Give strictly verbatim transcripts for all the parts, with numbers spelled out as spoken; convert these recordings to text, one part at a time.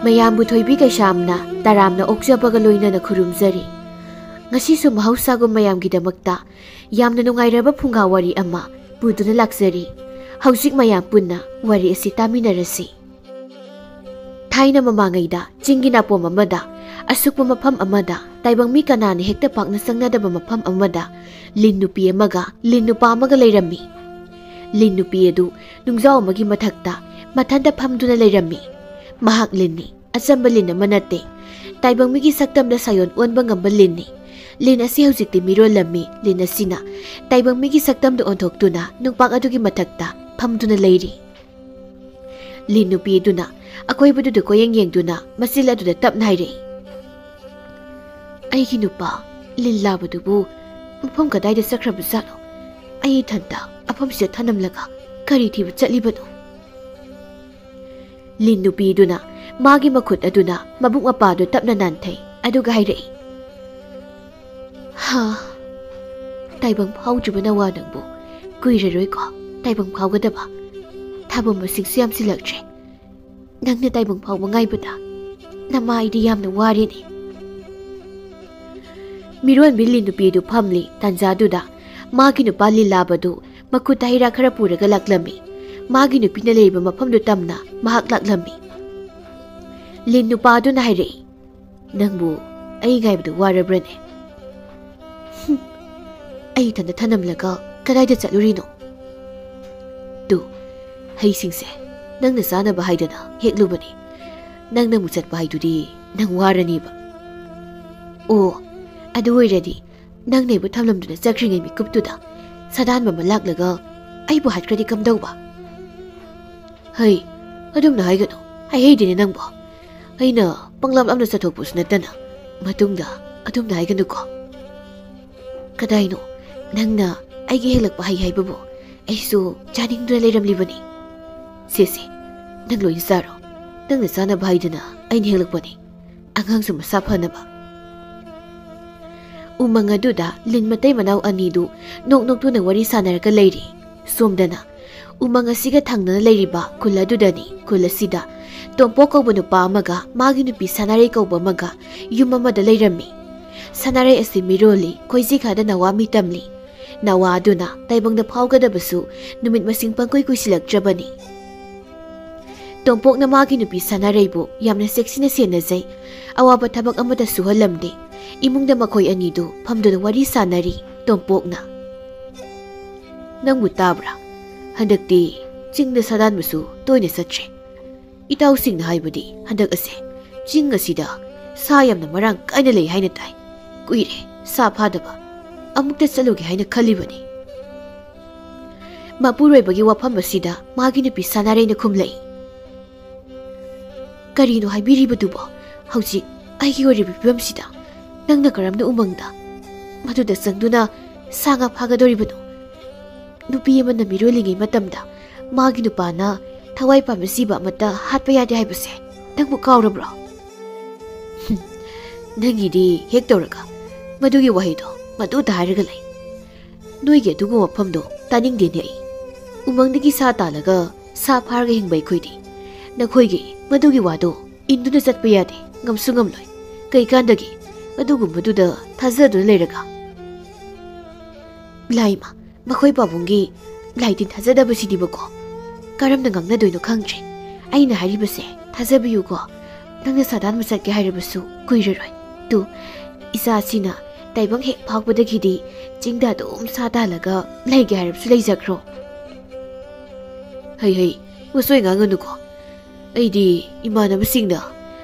ꯃꯌꯥꯝꯕꯨ ꯊꯣꯏꯕꯤ ꯀꯩꯁꯥꯝꯅ ꯇꯔꯥꯝꯅ ꯑꯣꯛꯆꯕꯒ ꯂꯣꯏꯅꯅ ꯈꯨꯔꯨꯝꯖꯔꯤ꯫ ꯉꯁꯤꯁꯨ ꯃꯍꯧꯁꯥꯒꯨꯝ ꯃꯌꯥꯝꯒꯤꯗꯃꯛꯇ ꯌꯥꯝꯅ ꯅꯨꯡꯉꯥꯏꯔꯕ ꯐꯨꯡꯒꯥ ꯋꯥꯔꯤ ꯑꯃ ꯄꯨꯗꯨꯅ ꯂꯥꯛꯆꯔꯤ꯫ ꯍꯧꯖꯤꯛ ꯃꯌꯥꯝ ꯄꯨꯟꯅ ꯋꯥꯔꯤ ꯑꯁꯤ ꯇꯥꯃꯤꯟꯅꯔꯁꯤ꯫ ꯊꯥꯏꯅ ꯃꯃꯥꯡꯉꯩꯗ ꯆꯤꯡꯒꯤ ꯅꯥꯄꯣꯝ ꯑꯃꯗ, ꯑꯁꯨꯛꯄ ꯃꯐꯝ ꯑꯃꯗ, ꯇꯥꯏꯕꯪ ꯃꯤ ꯀꯅꯥꯅ ꯍꯦꯛꯇ ꯄꯥꯛꯅ ꯆꯪꯅꯗꯕ ꯃꯐꯝ ꯑꯃꯗ ꯂꯤꯟ ꯅꯨꯄꯤ ꯑꯃꯒ ꯂꯤꯟ ꯅꯨꯄꯥ ꯑꯃꯒ ꯂꯩꯔꯝꯃꯤ꯫ ꯂꯤꯟ ꯅꯨꯄꯤ ꯑꯗꯨ ꯅꯨꯡꯖꯥꯎ ꯑꯃꯒꯤ ꯃꯊꯛꯇ ꯃꯊꯟꯇ ꯐꯝꯗꯨꯅ ꯂꯩꯔꯝꯃꯤ꯫ ꯃꯍꯥꯛ ꯂꯤꯟꯅꯤ, ꯑꯆꯝꯕ ꯂꯤꯟ ꯑꯃ ꯅꯠꯇꯦ꯫ ꯇꯥꯏꯕꯪ ꯃꯤꯒꯤ ꯁꯛꯇꯝꯗ ꯁꯥꯌꯣꯟ ꯑꯣꯟꯕ ꯉꯝꯕ ꯂꯤꯟꯅꯤ꯫ ꯂꯤꯟ ꯑꯁꯤ ꯍꯧꯖꯤꯛꯇꯤ ꯃꯤꯔꯣꯜꯂꯝꯃꯤ꯫ ꯂꯤꯟ ꯑꯁꯤꯅ ꯇꯥꯏꯕꯪ ꯃꯤꯒꯤ ꯁꯛꯇꯝꯗ ꯑꯣꯟꯊꯣꯛꯇꯨꯅ ꯅꯨꯡꯄꯥꯛ ꯑꯗꯨꯒꯤ ꯃꯊꯛꯇ ꯐꯝꯗꯨꯅ ꯂꯩꯔꯤ꯫ ꯂꯤꯟ ꯅꯨꯄꯤ ꯑꯗꯨꯅ ꯑꯀꯣꯏꯕꯗꯨꯗ ꯀꯣꯏꯌꯦꯡ ꯌꯦꯡꯗꯨꯅ ꯃꯆꯤꯜ ꯑꯗꯨꯗ ꯇꯞꯅ ꯍꯥꯏꯔꯛꯏ, "ꯑꯩꯒꯤ ꯅꯨꯄꯥ ꯂꯤꯟ ꯂꯥꯕꯗꯨꯕꯨ ꯃꯐꯝ ꯀꯗꯥꯏꯗ ꯆꯠꯈ꯭ꯔꯕꯖꯥꯠꯅꯣ? ꯑꯩ ꯏꯊꯟꯇ ꯃꯐꯝꯁꯤꯗ ꯊꯅꯝꯂꯒ ꯀꯔꯤ ꯊꯤꯕ ꯆꯠꯂꯤꯕꯅꯣ?" ꯂꯤꯟ ꯅꯨꯄꯤꯗꯨꯅ ꯃꯥꯒꯤ ꯃꯈꯨꯠ ꯑꯗꯨꯅ ꯃꯕꯨꯛ ꯃꯄꯥꯗꯨ ꯇꯞꯅ ꯅꯥꯟꯊꯩ, ꯑꯗꯨꯒ ꯍꯥꯏꯔꯛꯏ, "ꯍꯥ, ꯇꯥꯏꯕꯪ ꯐꯥꯎꯗ꯭ꯔꯤꯕ ꯅꯋꯥ ꯅꯪꯕꯨ ꯀꯨꯏꯔꯔꯣꯏꯀꯣ ꯇꯥꯏꯕꯪ ꯐꯥꯎꯒꯗꯕ꯫ ꯊꯥꯕꯜ ꯃꯁꯤꯡꯁꯨ ꯌꯥꯝꯁꯤꯜꯂꯛꯇ꯭ꯔꯦ꯫ ꯅꯪꯅ ꯇꯥꯏꯕꯪ ꯐꯥꯎꯕ ꯉꯥꯏꯕꯗ ꯅꯃꯥ ꯑꯩꯗꯤ ꯌꯥꯝꯅ ꯋꯥꯔꯦꯅꯦ꯫" ꯃꯤꯔꯣꯟꯕꯤ ꯂꯤꯟ ꯅꯨꯄꯤꯗꯨ ꯐꯝꯂꯤ ꯇꯥꯟꯖꯥꯗꯨꯗ ꯃꯥꯒꯤ ꯅꯨꯄꯥ ꯂꯤꯟ ꯂꯥꯕꯗꯨ ꯃꯈꯨꯠꯇ ꯍꯩ ꯔꯥ ꯈꯔ ꯄꯨꯔꯒ ꯂꯥꯛꯂꯝꯃꯤ꯫ ꯃꯥꯒꯤ ꯅꯨꯄꯤꯅ ꯂꯩꯔꯤꯕ ꯃꯐꯝꯗꯨ ꯇꯝꯅ ꯃꯍꯥꯛ ꯂꯥꯛꯂꯝꯃꯤ꯫ ꯂꯤꯟ ꯅꯨꯄꯥꯗꯨꯅ ꯍꯥꯏꯔꯛꯏ, "ꯅꯪꯕꯨ ꯑꯩ ꯉꯥꯏꯕꯗ ꯋꯥꯔꯕ꯭ꯔꯅꯦ?" "ꯍꯨꯝ, ꯑꯩ ꯏꯊꯟꯗ ꯊꯅꯝꯂꯒ ꯀꯗꯥꯏꯗ ꯆꯠꯂꯨꯔꯤꯅꯣ?" "ꯇꯨ, ꯍꯩꯁꯤꯡꯁꯦ ꯅꯪꯅ ꯆꯥꯅꯕ ꯍꯥꯏꯗꯅ ꯍꯦꯛꯂꯨꯕꯅꯤ꯫ ꯅꯪꯅ ꯑꯃꯨꯛ ꯆꯠꯄ ꯍꯥꯏꯗꯨꯗꯤ ꯅꯪ ꯋꯥꯔꯅꯤꯕ꯫" "ꯑꯣ, ꯑꯗꯨ ꯑꯣꯏꯔꯗꯤ ꯅꯪꯅ ꯑꯩꯕꯨ ꯊꯝꯂꯝꯗꯨꯅ ꯆꯠꯈ꯭ꯔꯤꯉꯩ ꯃꯤꯀꯨꯞꯇꯨꯗ ꯁꯥꯗꯥꯟꯕ ꯑꯃ ꯂꯥꯛꯂꯒ ꯑꯩꯕꯨ ꯍꯥꯠꯈ꯭ꯔꯗꯤ ꯀꯝꯗꯧꯕ?" "ꯍꯩ, ꯑꯗꯨꯝꯅ ꯍꯥꯏꯒꯅꯨ꯫ ꯍꯥꯏꯍꯩꯗꯦꯅꯦ ꯅꯪꯕꯣ꯫ ꯑꯩꯅ ꯄꯪꯂꯥꯞ ꯂꯥꯞꯅ ꯆꯠꯊꯣꯛꯄꯁꯨ ꯅꯠꯇꯅ꯫ ꯃꯇꯨꯡꯗ ꯑꯗꯨꯝꯅ ꯍꯥꯏꯒꯅꯨꯀꯣ꯫" "ꯀꯗꯥꯏꯅꯣ? ꯅꯪꯅ ꯑꯩꯒꯤ ꯍꯦꯛꯂꯛꯄ ꯍꯩ ꯍꯥꯏꯕꯕꯨ ꯑꯩꯁꯨ ꯆꯥꯅꯤꯡꯗꯨꯅ ꯂꯩꯔꯝꯂꯤꯕꯅꯤ꯫" "ꯁꯦ ꯁꯦ, ꯅꯪ ꯂꯣꯏꯅ ꯆꯥꯔꯣ꯫ ꯅꯪꯅ ꯆꯥꯅꯕ ꯍꯥꯏꯗꯅ ꯑꯩꯅ ꯍꯦꯛꯂꯛꯄꯅꯤ꯫ ꯑꯉꯥꯡꯁꯨ ꯃꯁꯥ ꯐꯅꯕ꯫" ꯎꯃꯪ ꯑꯗꯨꯗ ꯂꯤꯟ ꯃꯇꯩ ꯃꯅꯥꯎ ꯑꯅꯤꯗꯨ ꯅꯣꯛ ꯅꯣꯛꯇꯨꯅ ꯋꯥꯔꯤ ꯁꯥꯟꯅꯔꯒ ꯂꯩꯔꯤ꯫ ꯁꯣꯝꯗꯅ ꯎꯃꯪ ꯑꯁꯤꯒ ꯊꯪꯅꯅ ꯂꯩꯔꯤꯕ ꯈꯨꯜ ꯑꯗꯨꯗꯅꯤ꯫ ꯈꯨꯜ ꯑꯁꯤꯗ ꯇꯣꯝꯄꯣꯛ ꯀꯧꯕ ꯅꯨꯄꯥ ꯑꯃꯒ ꯃꯥꯒꯤ ꯅꯨꯄꯤ ꯁꯅꯥꯔꯩ ꯀꯧꯕ ꯑꯃꯒ ꯌꯨꯝ ꯑꯃꯗ ꯂꯩꯔꯝꯃꯤ꯫ ꯁꯅꯥꯔꯩ ꯑꯁꯤ ꯃꯤꯔꯣꯜꯂꯤ, ꯈꯣꯏꯖꯤꯈꯥꯗ ꯅꯋꯥ ꯃꯤ ꯇꯝꯂꯤ꯫ ꯅꯋꯥ ꯑꯗꯨꯅ ꯇꯥꯏꯕꯪꯗ ꯐꯥꯎꯒꯗꯕꯁꯨ ꯅꯨꯃꯤꯠ ꯃꯁꯤꯡ ꯄꯪꯀꯨꯏ ꯀꯨꯏꯁꯤꯜꯂꯛꯇ꯭ꯔꯕꯅꯤ꯫ ꯇꯣꯝꯄꯣꯛꯅ ꯃꯥꯒꯤ ꯅꯨꯄꯤ ꯁꯅꯥꯔꯩꯕꯨ ꯌꯥꯝꯅ ꯆꯦꯛꯁꯤꯟꯅ ꯁꯦꯟꯅꯖꯩ꯫ ꯑꯋꯥꯕ ꯊꯕꯛ ꯑꯃꯠꯇ ꯁꯨꯍꯜꯂꯝꯗꯦ꯫ ꯏꯃꯨꯡꯗ ꯃꯈꯣꯏ ꯑꯅꯤꯗꯨ ꯐꯝꯗꯨꯅ ꯋꯥꯔꯤ ꯁꯥꯟꯅꯔꯤ꯫ ꯇꯣꯝꯄꯣꯛꯅ, "ꯅꯪꯕꯨ ꯇꯥꯕ꯭ꯔꯥ? ꯍꯟꯗꯛꯇꯤ ꯆꯤꯡꯗ ꯁꯥꯗꯥꯟꯕꯁꯨ ꯇꯣꯏꯅ ꯆꯠꯇ꯭ꯔꯦ꯫ ꯏꯇꯥꯎꯁꯤꯡꯅ ꯍꯥꯏꯕꯗꯤ ꯍꯟꯗꯛ ꯑꯁꯦ ꯆꯤꯡ ꯑꯁꯤꯗ ꯁꯥ ꯌꯥꯝꯅ ꯃꯔꯥꯡ ꯀꯥꯏꯅ ꯂꯩ ꯍꯥꯏꯅ ꯇꯥꯏ꯫ ꯀꯨꯏꯔꯦ ꯁꯥ ꯐꯥꯗꯕ꯫ ꯑꯃꯨꯛꯇ ꯆꯠꯂꯨꯒꯦ ꯍꯥꯏꯅ ꯈꯜꯂꯤꯕꯅꯤ꯫" ꯃꯄꯨꯔꯣꯏꯕꯒꯤ ꯋꯥꯐꯝ ꯑꯁꯤꯗ ꯃꯥꯒꯤ ꯅꯨꯄꯤ ꯁꯅꯥꯔꯩꯅ ꯈꯨꯝꯂꯛꯏ, "ꯀꯔꯤꯅꯣ ꯍꯥꯏꯕꯤꯔꯤꯕꯗꯨꯕꯣ? ꯍꯧꯖꯤꯛ ꯑꯩꯒꯤ ꯑꯣꯏꯔꯤꯕ ꯐꯤꯕꯝꯁꯤꯗ ꯅꯪꯅ ꯀꯔꯝꯅ ꯎꯃꯪꯗ ꯃꯗꯨꯗ ꯆꯪꯗꯨꯅ ꯁꯥ ꯉꯥ ꯐꯥꯒꯗꯧꯔꯤꯕꯅꯣ? ꯅꯨꯄꯤ ꯑꯃꯅ ꯃꯤꯔꯣꯜꯂꯤꯉꯩ ꯃꯇꯝꯗ ꯃꯥꯒꯤ ꯅꯨꯄꯥꯅ ꯊꯋꯥꯏ ꯄꯥꯟꯕ ꯖꯤꯕ ꯑꯃꯠꯇ ꯍꯥꯠꯄ ꯌꯥꯗꯦ ꯍꯥꯏꯕꯁꯦ ꯅꯪꯕꯨ ꯀꯥꯎꯔꯕ꯭ꯔꯣ?" "ꯍꯨꯝ, ꯅꯪꯒꯤꯗꯤ ꯍꯦꯛ ꯇꯧꯔꯒ ꯃꯗꯨꯒꯤ ꯋꯥꯍꯩꯗꯣ ꯃꯗꯨꯗ ꯍꯥꯏꯔꯒ ꯂꯩ꯫ ꯅꯣꯏꯒꯤ ꯑꯗꯨꯒꯨꯝꯕ ꯋꯥꯐꯝꯗꯣ ꯇꯥꯅꯤꯡꯗꯦꯅꯦ ꯑꯩ꯫ ꯎꯃꯪꯗꯒꯤ ꯁꯥ ꯇꯥꯜꯂꯒ ꯁꯥ ꯐꯥꯔꯒ ꯍꯤꯡꯕ ꯑꯩꯈꯣꯏꯗꯤ ꯅꯈꯣꯏꯒꯤ ꯃꯗꯨꯒꯤ ꯋꯥꯗꯣ ꯏꯟꯗꯨꯅ ꯆꯠꯄ ꯌꯥꯗꯦ, ꯉꯝꯁꯨ ꯉꯝꯂꯣꯏ꯫ ꯀꯩꯀꯥꯟꯗꯒꯤ ꯑꯗꯨꯒꯨꯝꯕꯗꯨꯗ ꯊꯥꯖꯗꯨꯅ ꯂꯩꯔꯒ?" ꯂꯥꯏꯃ, ꯃꯈꯣꯏ ꯄꯥꯕꯨꯡꯒꯤ ꯂꯥꯏ ꯇꯤꯟ ꯊꯥꯖꯗꯕꯁꯤꯗꯤꯕꯀꯣ꯫ ꯀꯔꯝꯅ ꯉꯥꯡꯅꯗꯣꯏꯅꯣ ꯈꯪꯗ꯭ꯔꯦ꯫ ꯑꯩꯅ ꯍꯥꯏꯔꯤꯕꯁꯦ ꯊꯥꯖꯕꯤꯌꯨꯀꯣ꯫ ꯅꯪꯅ ꯁꯥꯗꯥꯟꯕ ꯆꯠꯀꯦ ꯍꯥꯏꯔꯕꯁꯨ ꯀꯨꯏꯔꯔꯣꯏ꯫ ꯇꯨ, ꯏꯆꯥꯁꯤꯅ ꯇꯥꯏꯕꯪ ꯍꯦꯛ ꯐꯥꯎꯕꯗꯒꯤꯗꯤ ꯆꯤꯡꯗ ꯑꯗꯨꯝ ꯁꯥ ꯇꯥꯜꯂꯒ ꯂꯩꯒꯦ ꯍꯥꯏꯔꯕꯁꯨ ꯂꯩꯖꯈ꯭ꯔꯣ꯫ "ꯍꯩ ꯍꯩ, ꯃꯁꯣꯏ ꯉꯥꯡꯒꯅꯨꯀꯣ꯫ ꯑꯩꯗꯤ ꯏꯃꯥꯟꯅꯕꯁꯤꯡꯅ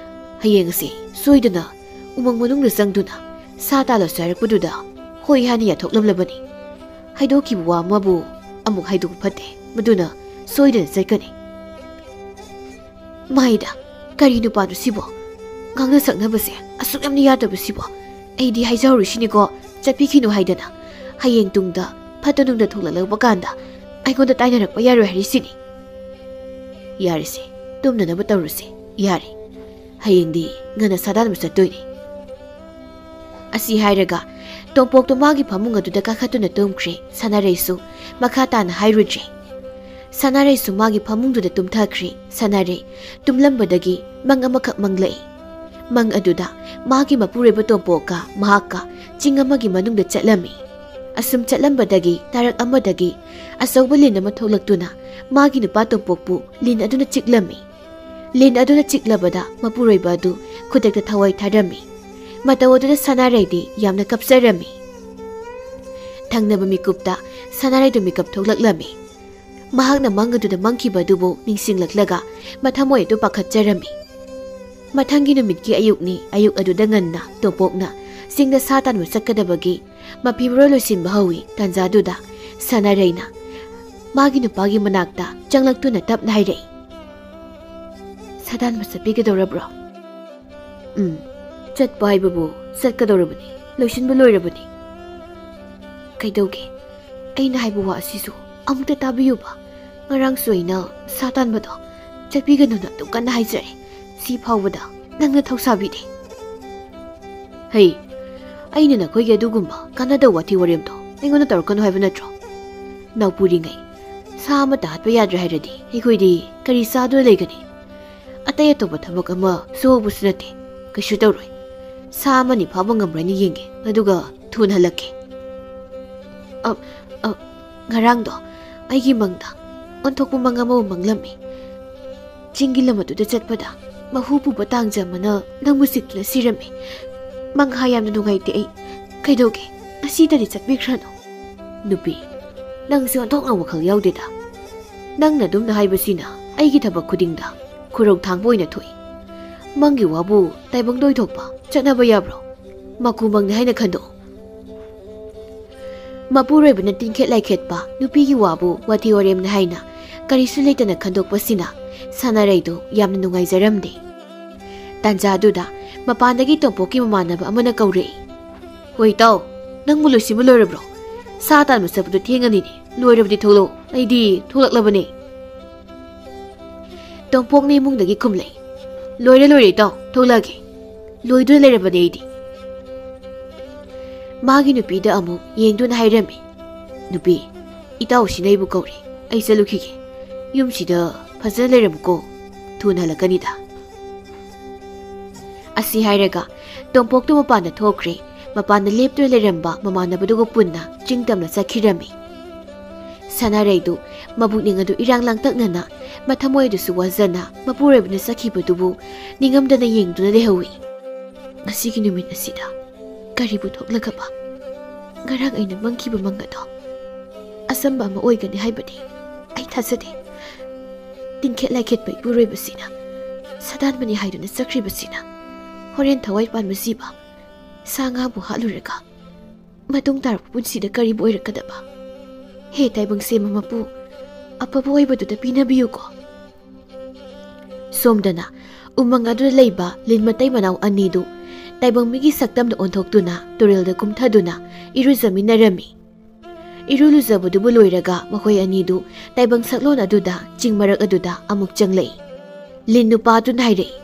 ꯍꯌꯦꯡ ꯑꯁꯤ ꯁꯣꯏꯗꯅ ꯎꯃꯪ ꯃꯅꯨꯡꯗ ꯆꯪꯗꯨꯅ ꯁꯥ ꯇꯥꯜꯂꯁꯨ ꯍꯥꯏꯔꯛꯄꯗꯨꯗ ꯍꯣꯏ ꯍꯥꯏꯅ ꯌꯥꯊꯣꯛꯂꯝꯂꯕꯅꯤ꯫ ꯍꯥꯏꯗꯣꯛꯈꯤꯕ ꯋꯥ ꯑꯃꯕꯨ ꯑꯃꯨꯛ ꯍꯥꯏꯗꯣꯛꯄ ꯐꯠꯇꯦ, ꯃꯗꯨꯅ ꯁꯣꯏꯗꯅ ꯆꯠꯀꯅꯤ꯫" ꯃꯥꯏꯗ, ꯀꯔꯤ ꯅꯨꯄꯥꯅꯣ ꯁꯤꯕꯣ? ꯉꯥꯡꯅ ꯁꯛꯅꯕꯁꯦ ꯑꯁꯨꯛ ꯌꯥꯝꯅ ꯌꯥꯗꯕꯁꯤꯕꯣ? ꯑꯩꯗꯤ ꯍꯥꯏꯖꯍꯧꯔꯤꯁꯤꯅꯤꯀꯣ, ꯆꯠꯄꯤꯈꯤꯅꯨ ꯍꯥꯏꯗꯅ꯫ ꯍꯌꯦꯡ ꯇꯨꯡꯗ ꯐꯠꯇ ꯅꯨꯡꯗ ꯊꯣꯛꯂꯛꯂꯛꯄ ꯀꯥꯟꯗ ꯑꯩꯉꯣꯟꯗ ꯇꯥꯏꯅꯔꯛꯄ ꯌꯥꯔꯣꯏ ꯍꯥꯏꯔꯤꯁꯤꯅꯤ꯫ ꯌꯥꯔꯦꯁꯦ, ꯇꯨꯝꯅꯅꯕ ꯇꯧꯔꯁꯦ, ꯌꯥꯔꯦ꯫ ꯍꯌꯦꯡꯗꯤ ꯉꯟꯅ ꯁꯥꯗꯥꯟꯕ ꯆꯠꯇꯣꯏꯅꯦ꯫ ꯑꯁꯤ ꯍꯥꯏꯔꯒ ꯇꯣꯝꯄꯣꯛꯇꯣ ꯃꯥꯒꯤ ꯐꯃꯨꯡ ꯑꯗꯨꯗ ꯀꯥꯈꯠꯇꯨꯅ ꯇꯨꯝꯈ꯭ꯔꯦ꯫ ꯁꯅꯥꯔꯩꯁꯨ ꯃꯈꯥ ꯇꯥꯅ ꯍꯥꯏꯔꯨꯗ꯭ꯔꯦ꯫ ꯁꯅꯥꯔꯩꯁꯨ ꯃꯥꯒꯤ ꯐꯃꯨꯡꯗꯨꯗ ꯇꯨꯝꯊꯈ꯭ꯔꯦ꯫ ꯁꯅꯥꯔꯩ ꯇꯨꯝꯂꯝꯕꯗꯒꯤ ꯃꯪ ꯑꯃꯈꯛ ꯃꯪꯂꯛꯏ꯫ ꯃꯪ ꯑꯗꯨꯗ ꯃꯥꯒꯤ ꯃꯄꯨꯔꯣꯏꯕ ꯇꯣꯝꯄꯣꯛꯀ ꯃꯍꯥꯛꯀ ꯆꯤꯡ ꯑꯃꯒꯤ ꯃꯅꯨꯡꯗ ꯆꯠꯂꯝꯃꯤ꯫ ꯑꯁꯨꯝ ꯆꯠꯂꯝꯕꯗꯒꯤ ꯇꯥꯔꯛ ꯑꯃꯗꯒꯤ ꯑꯆꯧꯕ ꯂꯤꯟ ꯑꯃ ꯊꯣꯛꯂꯛꯇꯨꯅ ꯃꯥꯒꯤ ꯅꯨꯄꯥ ꯇꯣꯝꯄꯣꯛꯄꯨ ꯂꯤꯟ ꯑꯗꯨꯅ ꯆꯤꯛꯂꯝꯃꯤ꯫ ꯂꯤꯟ ꯑꯗꯨꯅ ꯆꯤꯛꯂꯕꯗ ꯃꯄꯨꯔꯣꯏꯕ ꯑꯗꯨ ꯈꯨꯗꯛꯇ ꯊꯋꯥꯏ ꯊꯥꯔꯝꯃꯤ꯫ ꯃꯇꯧ ꯑꯗꯨꯗ ꯁꯅꯥꯔꯩꯗꯤ ꯌꯥꯝꯅ ꯀꯞꯆꯔꯝꯃꯤ꯫ ꯊꯪꯅꯕ ꯃꯤꯀꯨꯞꯇ ꯁꯅꯥꯔꯩꯗꯨ ꯃꯤꯀꯞ ꯊꯣꯛꯂꯛꯂꯝꯃꯤ꯫ ꯃꯍꯥꯛꯅ ꯃꯪ ꯑꯗꯨꯗ ꯃꯪꯈꯤꯕ ꯑꯗꯨꯕꯨ ꯅꯤꯡꯁꯤꯡꯂꯛꯂꯒ ꯃꯊꯃꯣꯏ ꯑꯗꯨ ꯄꯥꯈꯠꯆꯔꯝꯃꯤ꯫ ꯃꯊꯪꯒꯤ ꯅꯨꯃꯤꯠꯀꯤ ꯑꯌꯨꯛꯅꯤ꯫ ꯑꯌꯨꯛ ꯑꯗꯨꯗ ꯉꯟꯅ ꯇꯣꯝꯄꯣꯛꯅ ꯆꯤꯡꯗ ꯁꯥ ꯇꯥꯟꯕ ꯆꯠꯀꯗꯕꯒꯤ ꯃꯐꯤ ꯃꯔꯣꯜ ꯂꯣꯏꯁꯤꯟꯕ ꯍꯧꯏ꯫ ꯇꯥꯟꯖꯥꯗꯨꯗ ꯁꯅꯥꯔꯩꯅ ꯃꯥꯒꯤ ꯅꯨꯄꯥꯒꯤ ꯃꯅꯥꯛꯇ ꯆꯪꯂꯛꯇꯨꯅ ꯇꯞꯅ ꯍꯥꯏꯔꯛꯏ, "ꯁꯥ ꯇꯥꯟꯕ ꯆꯠꯄꯤꯒꯗꯧꯔꯕ꯭ꯔꯣ?" "ꯎꯝ, ꯆꯠꯄ ꯍꯥꯏꯕꯕꯨ ꯆꯠꯀꯗꯧꯔꯕꯅꯤ, ꯂꯣꯏꯁꯤꯟꯕ ꯂꯣꯏꯔꯕꯅꯤ꯫ ꯀꯩꯗꯧꯒꯦ? ꯑꯩꯅ ꯍꯥꯏꯕ ꯋꯥ ꯑꯁꯤꯁꯨ ꯑꯃꯨꯛꯇ ꯇꯥꯕꯤꯌꯨꯕ꯫ ꯉꯔꯥꯡꯁꯨ ꯑꯩꯅ ꯁꯥ ꯇꯥꯟꯕꯗꯣ ꯆꯠꯄꯤꯒꯅꯨꯅ ꯑꯗꯨꯝ ꯀꯟꯅ ꯍꯥꯏꯖꯔꯦ꯫ ꯁꯤ ꯐꯥꯎꯕꯗ ꯅꯪꯅ ꯊꯧꯁꯥꯕꯤꯗꯦ꯫" "ꯍꯩ, ꯑꯩꯅ ꯅꯈꯣꯏꯒꯤ ꯑꯗꯨꯒꯨꯝꯕ ꯀꯥꯟꯅꯗꯕ ꯋꯥꯊꯤ ꯋꯥꯔꯦꯝꯗꯣ ꯑꯩꯉꯣꯟꯗ ꯇꯧꯔꯛꯀꯅꯨ ꯍꯥꯏꯕ ꯅꯠꯇ꯭ꯔꯣ? ꯅꯥꯎꯄꯨꯔꯤꯉꯩ ꯁꯥ ꯑꯃꯠꯇ ꯍꯥꯠꯄ ꯌꯥꯗ꯭ꯔꯦ ꯍꯥꯏꯔꯗꯤ ꯑꯩꯈꯣꯏꯗꯤ ꯀꯔꯤ ꯆꯥꯗꯨꯅ ꯂꯩꯒꯅꯤ? ꯑꯇꯩ ꯑꯇꯣꯞꯄ ꯊꯕꯛ ꯑꯃ ꯁꯨꯍꯧꯕꯁꯨ ꯅꯠꯇꯦ꯫ ꯀꯩꯁꯨ ꯇꯧꯔꯣꯏ꯫ ꯁꯥ ꯑꯃꯅꯤ ꯐꯥꯕ ꯉꯝꯕ꯭ꯔꯥ ꯍꯥꯏꯅ ꯌꯦꯡꯒꯦ, ꯑꯗꯨꯒ ꯊꯨꯅ ꯍꯜꯂꯛꯀꯦ꯫" ꯑ, ꯑ, ꯉꯔꯥꯡꯗꯣ ꯑꯩꯒꯤ ꯃꯪꯗ ꯑꯣꯟꯊꯣꯛꯄ ꯃꯪ ꯑꯃꯕꯨ ꯃꯪꯂꯝꯃꯤ꯫ ꯆꯤꯡꯒꯤ ꯂꯝ ꯑꯗꯨꯗ ꯆꯠꯄꯗ ꯃꯍꯨ ꯄꯨꯕ ꯇꯥꯡꯖ ꯑꯃꯅ ꯅꯪꯕꯨ ꯆꯤꯛꯇꯨꯅ ꯁꯤꯔꯝꯃꯤ꯫ ꯃꯪꯍꯥ ꯌꯥꯝꯅ ꯅꯨꯡꯉꯥꯏꯇꯦ ꯑꯩ꯫ ꯀꯩꯗꯧꯒꯦ? ꯉꯁꯤꯗꯗꯤ ꯆꯠꯄꯤꯈ꯭ꯔꯅꯨ꯫ "ꯅꯨꯄꯤ, ꯅꯪꯁꯦ ꯑꯣꯟꯊꯣꯛꯅ ꯋꯥꯈꯜ ꯌꯥꯎꯗꯦꯗ꯫ ꯅꯪꯅ ꯑꯗꯨꯝꯅ ꯍꯥꯏꯕꯁꯤꯅ ꯑꯩꯒꯤ ꯊꯕꯛ ꯈꯨꯗꯤꯡꯗ ꯈꯨꯔꯧ ꯊꯥꯡꯕ ꯑꯣꯏꯅ ꯊꯣꯛꯏ꯫ ꯃꯪꯒꯤ ꯋꯥꯕꯨ ꯇꯥꯏꯕꯪꯗ ꯑꯣꯏꯊꯣꯛꯄ ꯆꯠꯅꯕ ꯌꯥꯕ꯭ꯔꯣ? ꯃꯀꯨ ꯃꯪꯅꯤ ꯍꯥꯏꯅ ꯈꯟꯗꯣꯛꯎ꯫" ꯃꯄꯨꯔꯣꯏꯕꯅ ꯇꯤꯡꯈꯦꯠ ꯂꯥꯏꯈꯦꯠꯄ ꯅꯨꯄꯤꯒꯤ ꯋꯥꯕꯨ ꯋꯥꯊꯤ ꯋꯥꯔꯦꯝꯅꯤ ꯍꯥꯏꯅ ꯀꯔꯤꯁꯨ ꯂꯩꯇꯅ ꯈꯟꯗꯣꯛꯄꯁꯤꯅ ꯁꯅꯥꯔꯩꯗꯨ ꯌꯥꯝꯅ ꯅꯨꯡꯉꯥꯏꯖꯔꯝꯗꯦ꯫ ꯇꯥꯟꯖꯥꯗꯨꯗ ꯃꯄꯥꯟꯗꯒꯤ ꯇꯣꯝꯄꯣꯛꯀꯤ ꯃꯃꯥꯟꯅꯕ ꯑꯃꯅ ꯀꯧꯔꯛꯏ, "ꯍꯣꯏ ꯏꯇꯥꯎ, ꯅꯪꯕꯨ ꯂꯣꯏꯁꯤꯟꯕ ꯂꯣꯏꯔꯕ꯭ꯔꯣ? ꯁꯥ ꯇꯥꯟꯕ ꯆꯠꯄꯗꯣ ꯊꯦꯡꯉꯅꯤꯅꯦ꯫ ꯂꯣꯏꯔꯕꯗꯤ ꯊꯣꯛꯂꯛꯑꯣ, ꯑꯩꯗꯤ ꯊꯣꯛꯂꯛꯂꯕꯅꯦ꯫" ꯇꯣꯝꯄꯣꯛꯅ ꯏꯃꯨꯡꯗꯒꯤ ꯈꯨꯝꯂꯛꯏ, "ꯂꯣꯏꯔꯦ, ꯂꯣꯏꯔꯦ ꯏꯇꯥꯎ, ꯊꯣꯛꯂꯛꯑꯒꯦ꯫ ꯂꯣꯏꯗꯨꯅ ꯂꯩꯔꯕꯅꯦ ꯑꯩꯗꯤ꯫" ꯃꯥꯒꯤ ꯅꯨꯄꯤꯗ ꯑꯃꯨꯛ ꯌꯦꯡꯗꯨꯅ ꯍꯥꯏꯔꯝꯃꯤ, "ꯅꯨꯄꯤ, ꯏꯇꯥꯎꯁꯤꯅ ꯑꯩꯕꯨ ꯀꯧꯔꯤ, ꯑꯩ ꯆꯠꯂꯨꯈꯤꯒꯦ꯫" "ꯌꯨꯝꯁꯤꯗ ꯐꯖꯅ ꯂꯩꯔꯝꯃꯨꯀꯣ, ꯊꯨꯅ ꯍꯜꯂꯛꯀꯅꯤꯗ"꯫ ꯑꯁꯤ ꯍꯥꯏꯔꯒ ꯇꯣꯝꯄꯣꯛꯇꯨ ꯃꯄꯥꯟꯗ ꯊꯣꯛꯈ꯭ꯔꯦ꯫ ꯃꯄꯥꯟꯗ ꯂꯦꯞꯇꯨꯅ ꯂꯩꯔꯝꯕ ꯃꯃꯥꯟꯅꯕꯗꯨꯒ ꯄꯨꯟꯅ ꯆꯤꯡ ꯇꯝꯅ ꯆꯠꯈꯤꯔꯝꯃꯤ꯫ ꯁꯅꯥꯔꯩꯗꯨ ꯃꯕꯨꯛꯅꯤꯡ ꯑꯗꯨ ꯏꯔꯥꯡ ꯂꯥꯡꯇꯛꯅꯅ, ꯃꯊꯃꯣꯏ ꯑꯗꯨꯁꯨ ꯋꯥꯖꯅ ꯃꯄꯨꯔꯣꯏꯕꯅ ꯆꯠꯈꯤꯕꯗꯨꯕꯨ ꯅꯤꯡꯉꯝꯗꯅ ꯌꯦꯡꯗꯨꯅ ꯂꯩꯍꯧꯏ꯫ ꯉꯁꯤꯒꯤ ꯅꯨꯃꯤꯠ ꯑꯁꯤꯗ ꯀꯔꯤꯕꯨ ꯊꯣꯛꯂꯒꯕ? ꯉꯔꯥꯡ ꯑꯩꯅ ꯃꯪꯈꯤꯕ ꯃꯪ ꯑꯗꯣ ꯑꯆꯝꯕ ꯑꯃ ꯑꯣꯏꯒꯅꯤ ꯍꯥꯏꯕꯗꯤ ꯑꯩ ꯊꯥꯖꯗꯦ꯫ ꯇꯤꯡꯈꯦꯠ ꯂꯥꯏꯈꯦꯠꯄ ꯏꯄꯨꯔꯣꯏꯕꯁꯤꯅ ꯁꯥꯗꯥꯟꯕꯅꯤ ꯍꯥꯏꯗꯨꯅ ꯆꯠꯈ꯭ꯔꯤꯕꯁꯤꯅ ꯍꯣꯔꯦꯟ ꯊꯋꯥꯏ ꯄꯥꯟꯕ ꯖꯤꯕ ꯁꯥ ꯉꯥꯕꯨ ꯍꯥꯠꯂꯨꯔꯒ ꯃꯇꯨꯡ ꯇꯥꯔꯛꯄ ꯄꯨꯟꯁꯤꯗ ꯀꯔꯤꯕꯨ ꯑꯣꯏꯔꯛꯀꯗꯕ? ꯍꯦ ꯇꯥꯏꯕꯪ ꯁꯦꯝꯕ ꯃꯄꯨ, ꯑꯐꯕ ꯑꯣꯏꯕꯗꯨꯗ ꯄꯤꯅꯕꯤꯌꯨꯀꯣ꯫ ꯁꯣꯝꯗꯅ ꯎꯃꯪ ꯑꯗꯨꯗ ꯂꯩꯕ ꯂꯤꯟ ꯃꯇꯩ ꯃꯅꯥꯎ ꯑꯅꯤꯗꯨ ꯇꯥꯏꯕꯪ ꯃꯤꯒꯤ ꯁꯛꯇꯝꯗ ꯑꯣꯟꯊꯣꯛꯇꯨꯅ ꯇꯨꯔꯦꯜꯗ ꯀꯨꯝꯊꯗꯨꯅ ꯏꯔꯨꯖꯃꯤꯟꯅꯔꯝꯃꯤ꯫ ꯏꯔꯨ ꯂꯨꯖꯕꯗꯨꯕꯨ ꯂꯣꯏꯔꯒ ꯃꯈꯣꯏ ꯑꯅꯤꯗꯨ ꯇꯥꯏꯕꯪ ꯁꯛꯂꯣꯟ ꯑꯗꯨꯗ ꯆꯤꯡ ꯃꯔꯛ ꯑꯗꯨꯗ ꯑꯃꯨꯛ ꯆꯪꯂꯛꯏ꯫ ꯂꯤꯟ ꯅꯨꯄꯥꯗꯨꯅ ꯍꯥꯏꯔꯛꯏ,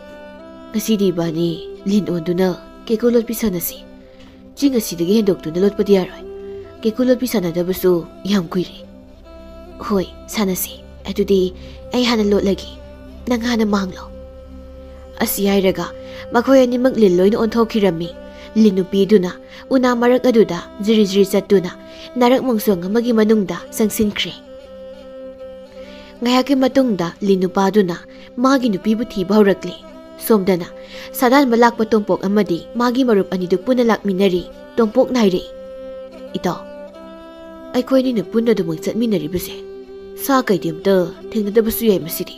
"ꯉꯁꯤꯗꯤ ꯏꯕꯥꯅꯤ ꯂꯤꯟ ꯑꯣꯟꯗꯨꯅ ꯀꯦꯀꯨ ꯂꯣꯠꯄꯤ ꯁꯥꯟꯅꯁꯤ꯫ ꯆꯤꯡ ꯑꯁꯤꯗꯒꯤ ꯍꯦꯟꯗꯣꯛꯇꯨꯅ ꯂꯣꯠꯄꯗꯤ ꯌꯥꯔꯣꯏ꯫ ꯀꯦꯀꯨ ꯂꯣꯠꯄꯤ ꯁꯥꯟꯅꯗꯕꯁꯨ ꯌꯥꯝ ꯀꯨꯏꯔꯦ"꯫ "ꯍꯣꯏ, ꯁꯥꯟꯅꯁꯤ꯫ ꯑꯗꯨꯗꯤ ꯑꯩ ꯍꯥꯟꯅ ꯂꯣꯠꯂꯒꯦ, ꯅꯪ ꯍꯥꯟꯅ ꯃꯥꯡꯂꯣ"꯫ ꯑꯁꯤ ꯍꯥꯏꯔꯒ ꯃꯈꯣꯏ ꯑꯅꯤꯃꯛ ꯂꯤꯟ ꯂꯣꯏꯅ ꯑꯣꯟꯊꯣꯛꯈꯤꯔꯝꯃꯤ꯫ ꯂꯤꯟ ꯅꯨꯄꯤꯗꯨꯅ ꯎꯅꯥ ꯃꯔꯛ ꯑꯗꯨꯗ ꯖꯤꯔꯤ ꯖꯤꯔꯤ ꯆꯠꯇꯨꯅ ꯅꯥꯔꯛ ꯃꯣꯡꯁꯣꯡ ꯑꯃꯒꯤ ꯃꯅꯨꯡꯗ ꯆꯪꯁꯤꯟꯈ꯭ꯔꯦ꯫ ꯉꯥꯏꯍꯥꯛꯀꯤ ꯃꯇꯨꯡꯗ ꯂꯤꯟ ꯅꯨꯄꯥꯗꯨꯅ ꯃꯥꯒꯤ ꯅꯨꯄꯤꯕꯨ ꯊꯤꯕ ꯍꯧꯔꯛꯂꯦ꯫ ꯁꯣꯝꯗꯅ ꯁꯥꯗꯥꯟꯕ ꯂꯥꯛꯄ ꯇꯣꯝꯄꯣꯛ ꯑꯃꯗꯤ ꯃꯥꯒꯤ ꯃꯔꯨꯞ ꯑꯅꯤꯗꯨ ꯄꯨꯟꯅ ꯂꯥꯛꯃꯤꯟꯅꯔꯤ꯫ ꯇꯣꯝꯄꯣꯛꯅ ꯍꯥꯏꯔꯛꯏ, "ꯏꯇꯥꯎ, ꯑꯩꯈꯣꯏ ꯑꯅꯤꯅ ꯄꯨꯟꯅ ꯑꯗꯨꯃꯛ ꯆꯠꯃꯤꯟꯅꯔꯤꯕꯁꯦ ꯁꯥ ꯀꯩꯗꯤ ꯑꯝꯇ ꯊꯦꯡꯅꯗꯕꯁꯨ ꯌꯥꯏ ꯃꯁꯤꯗꯤ꯫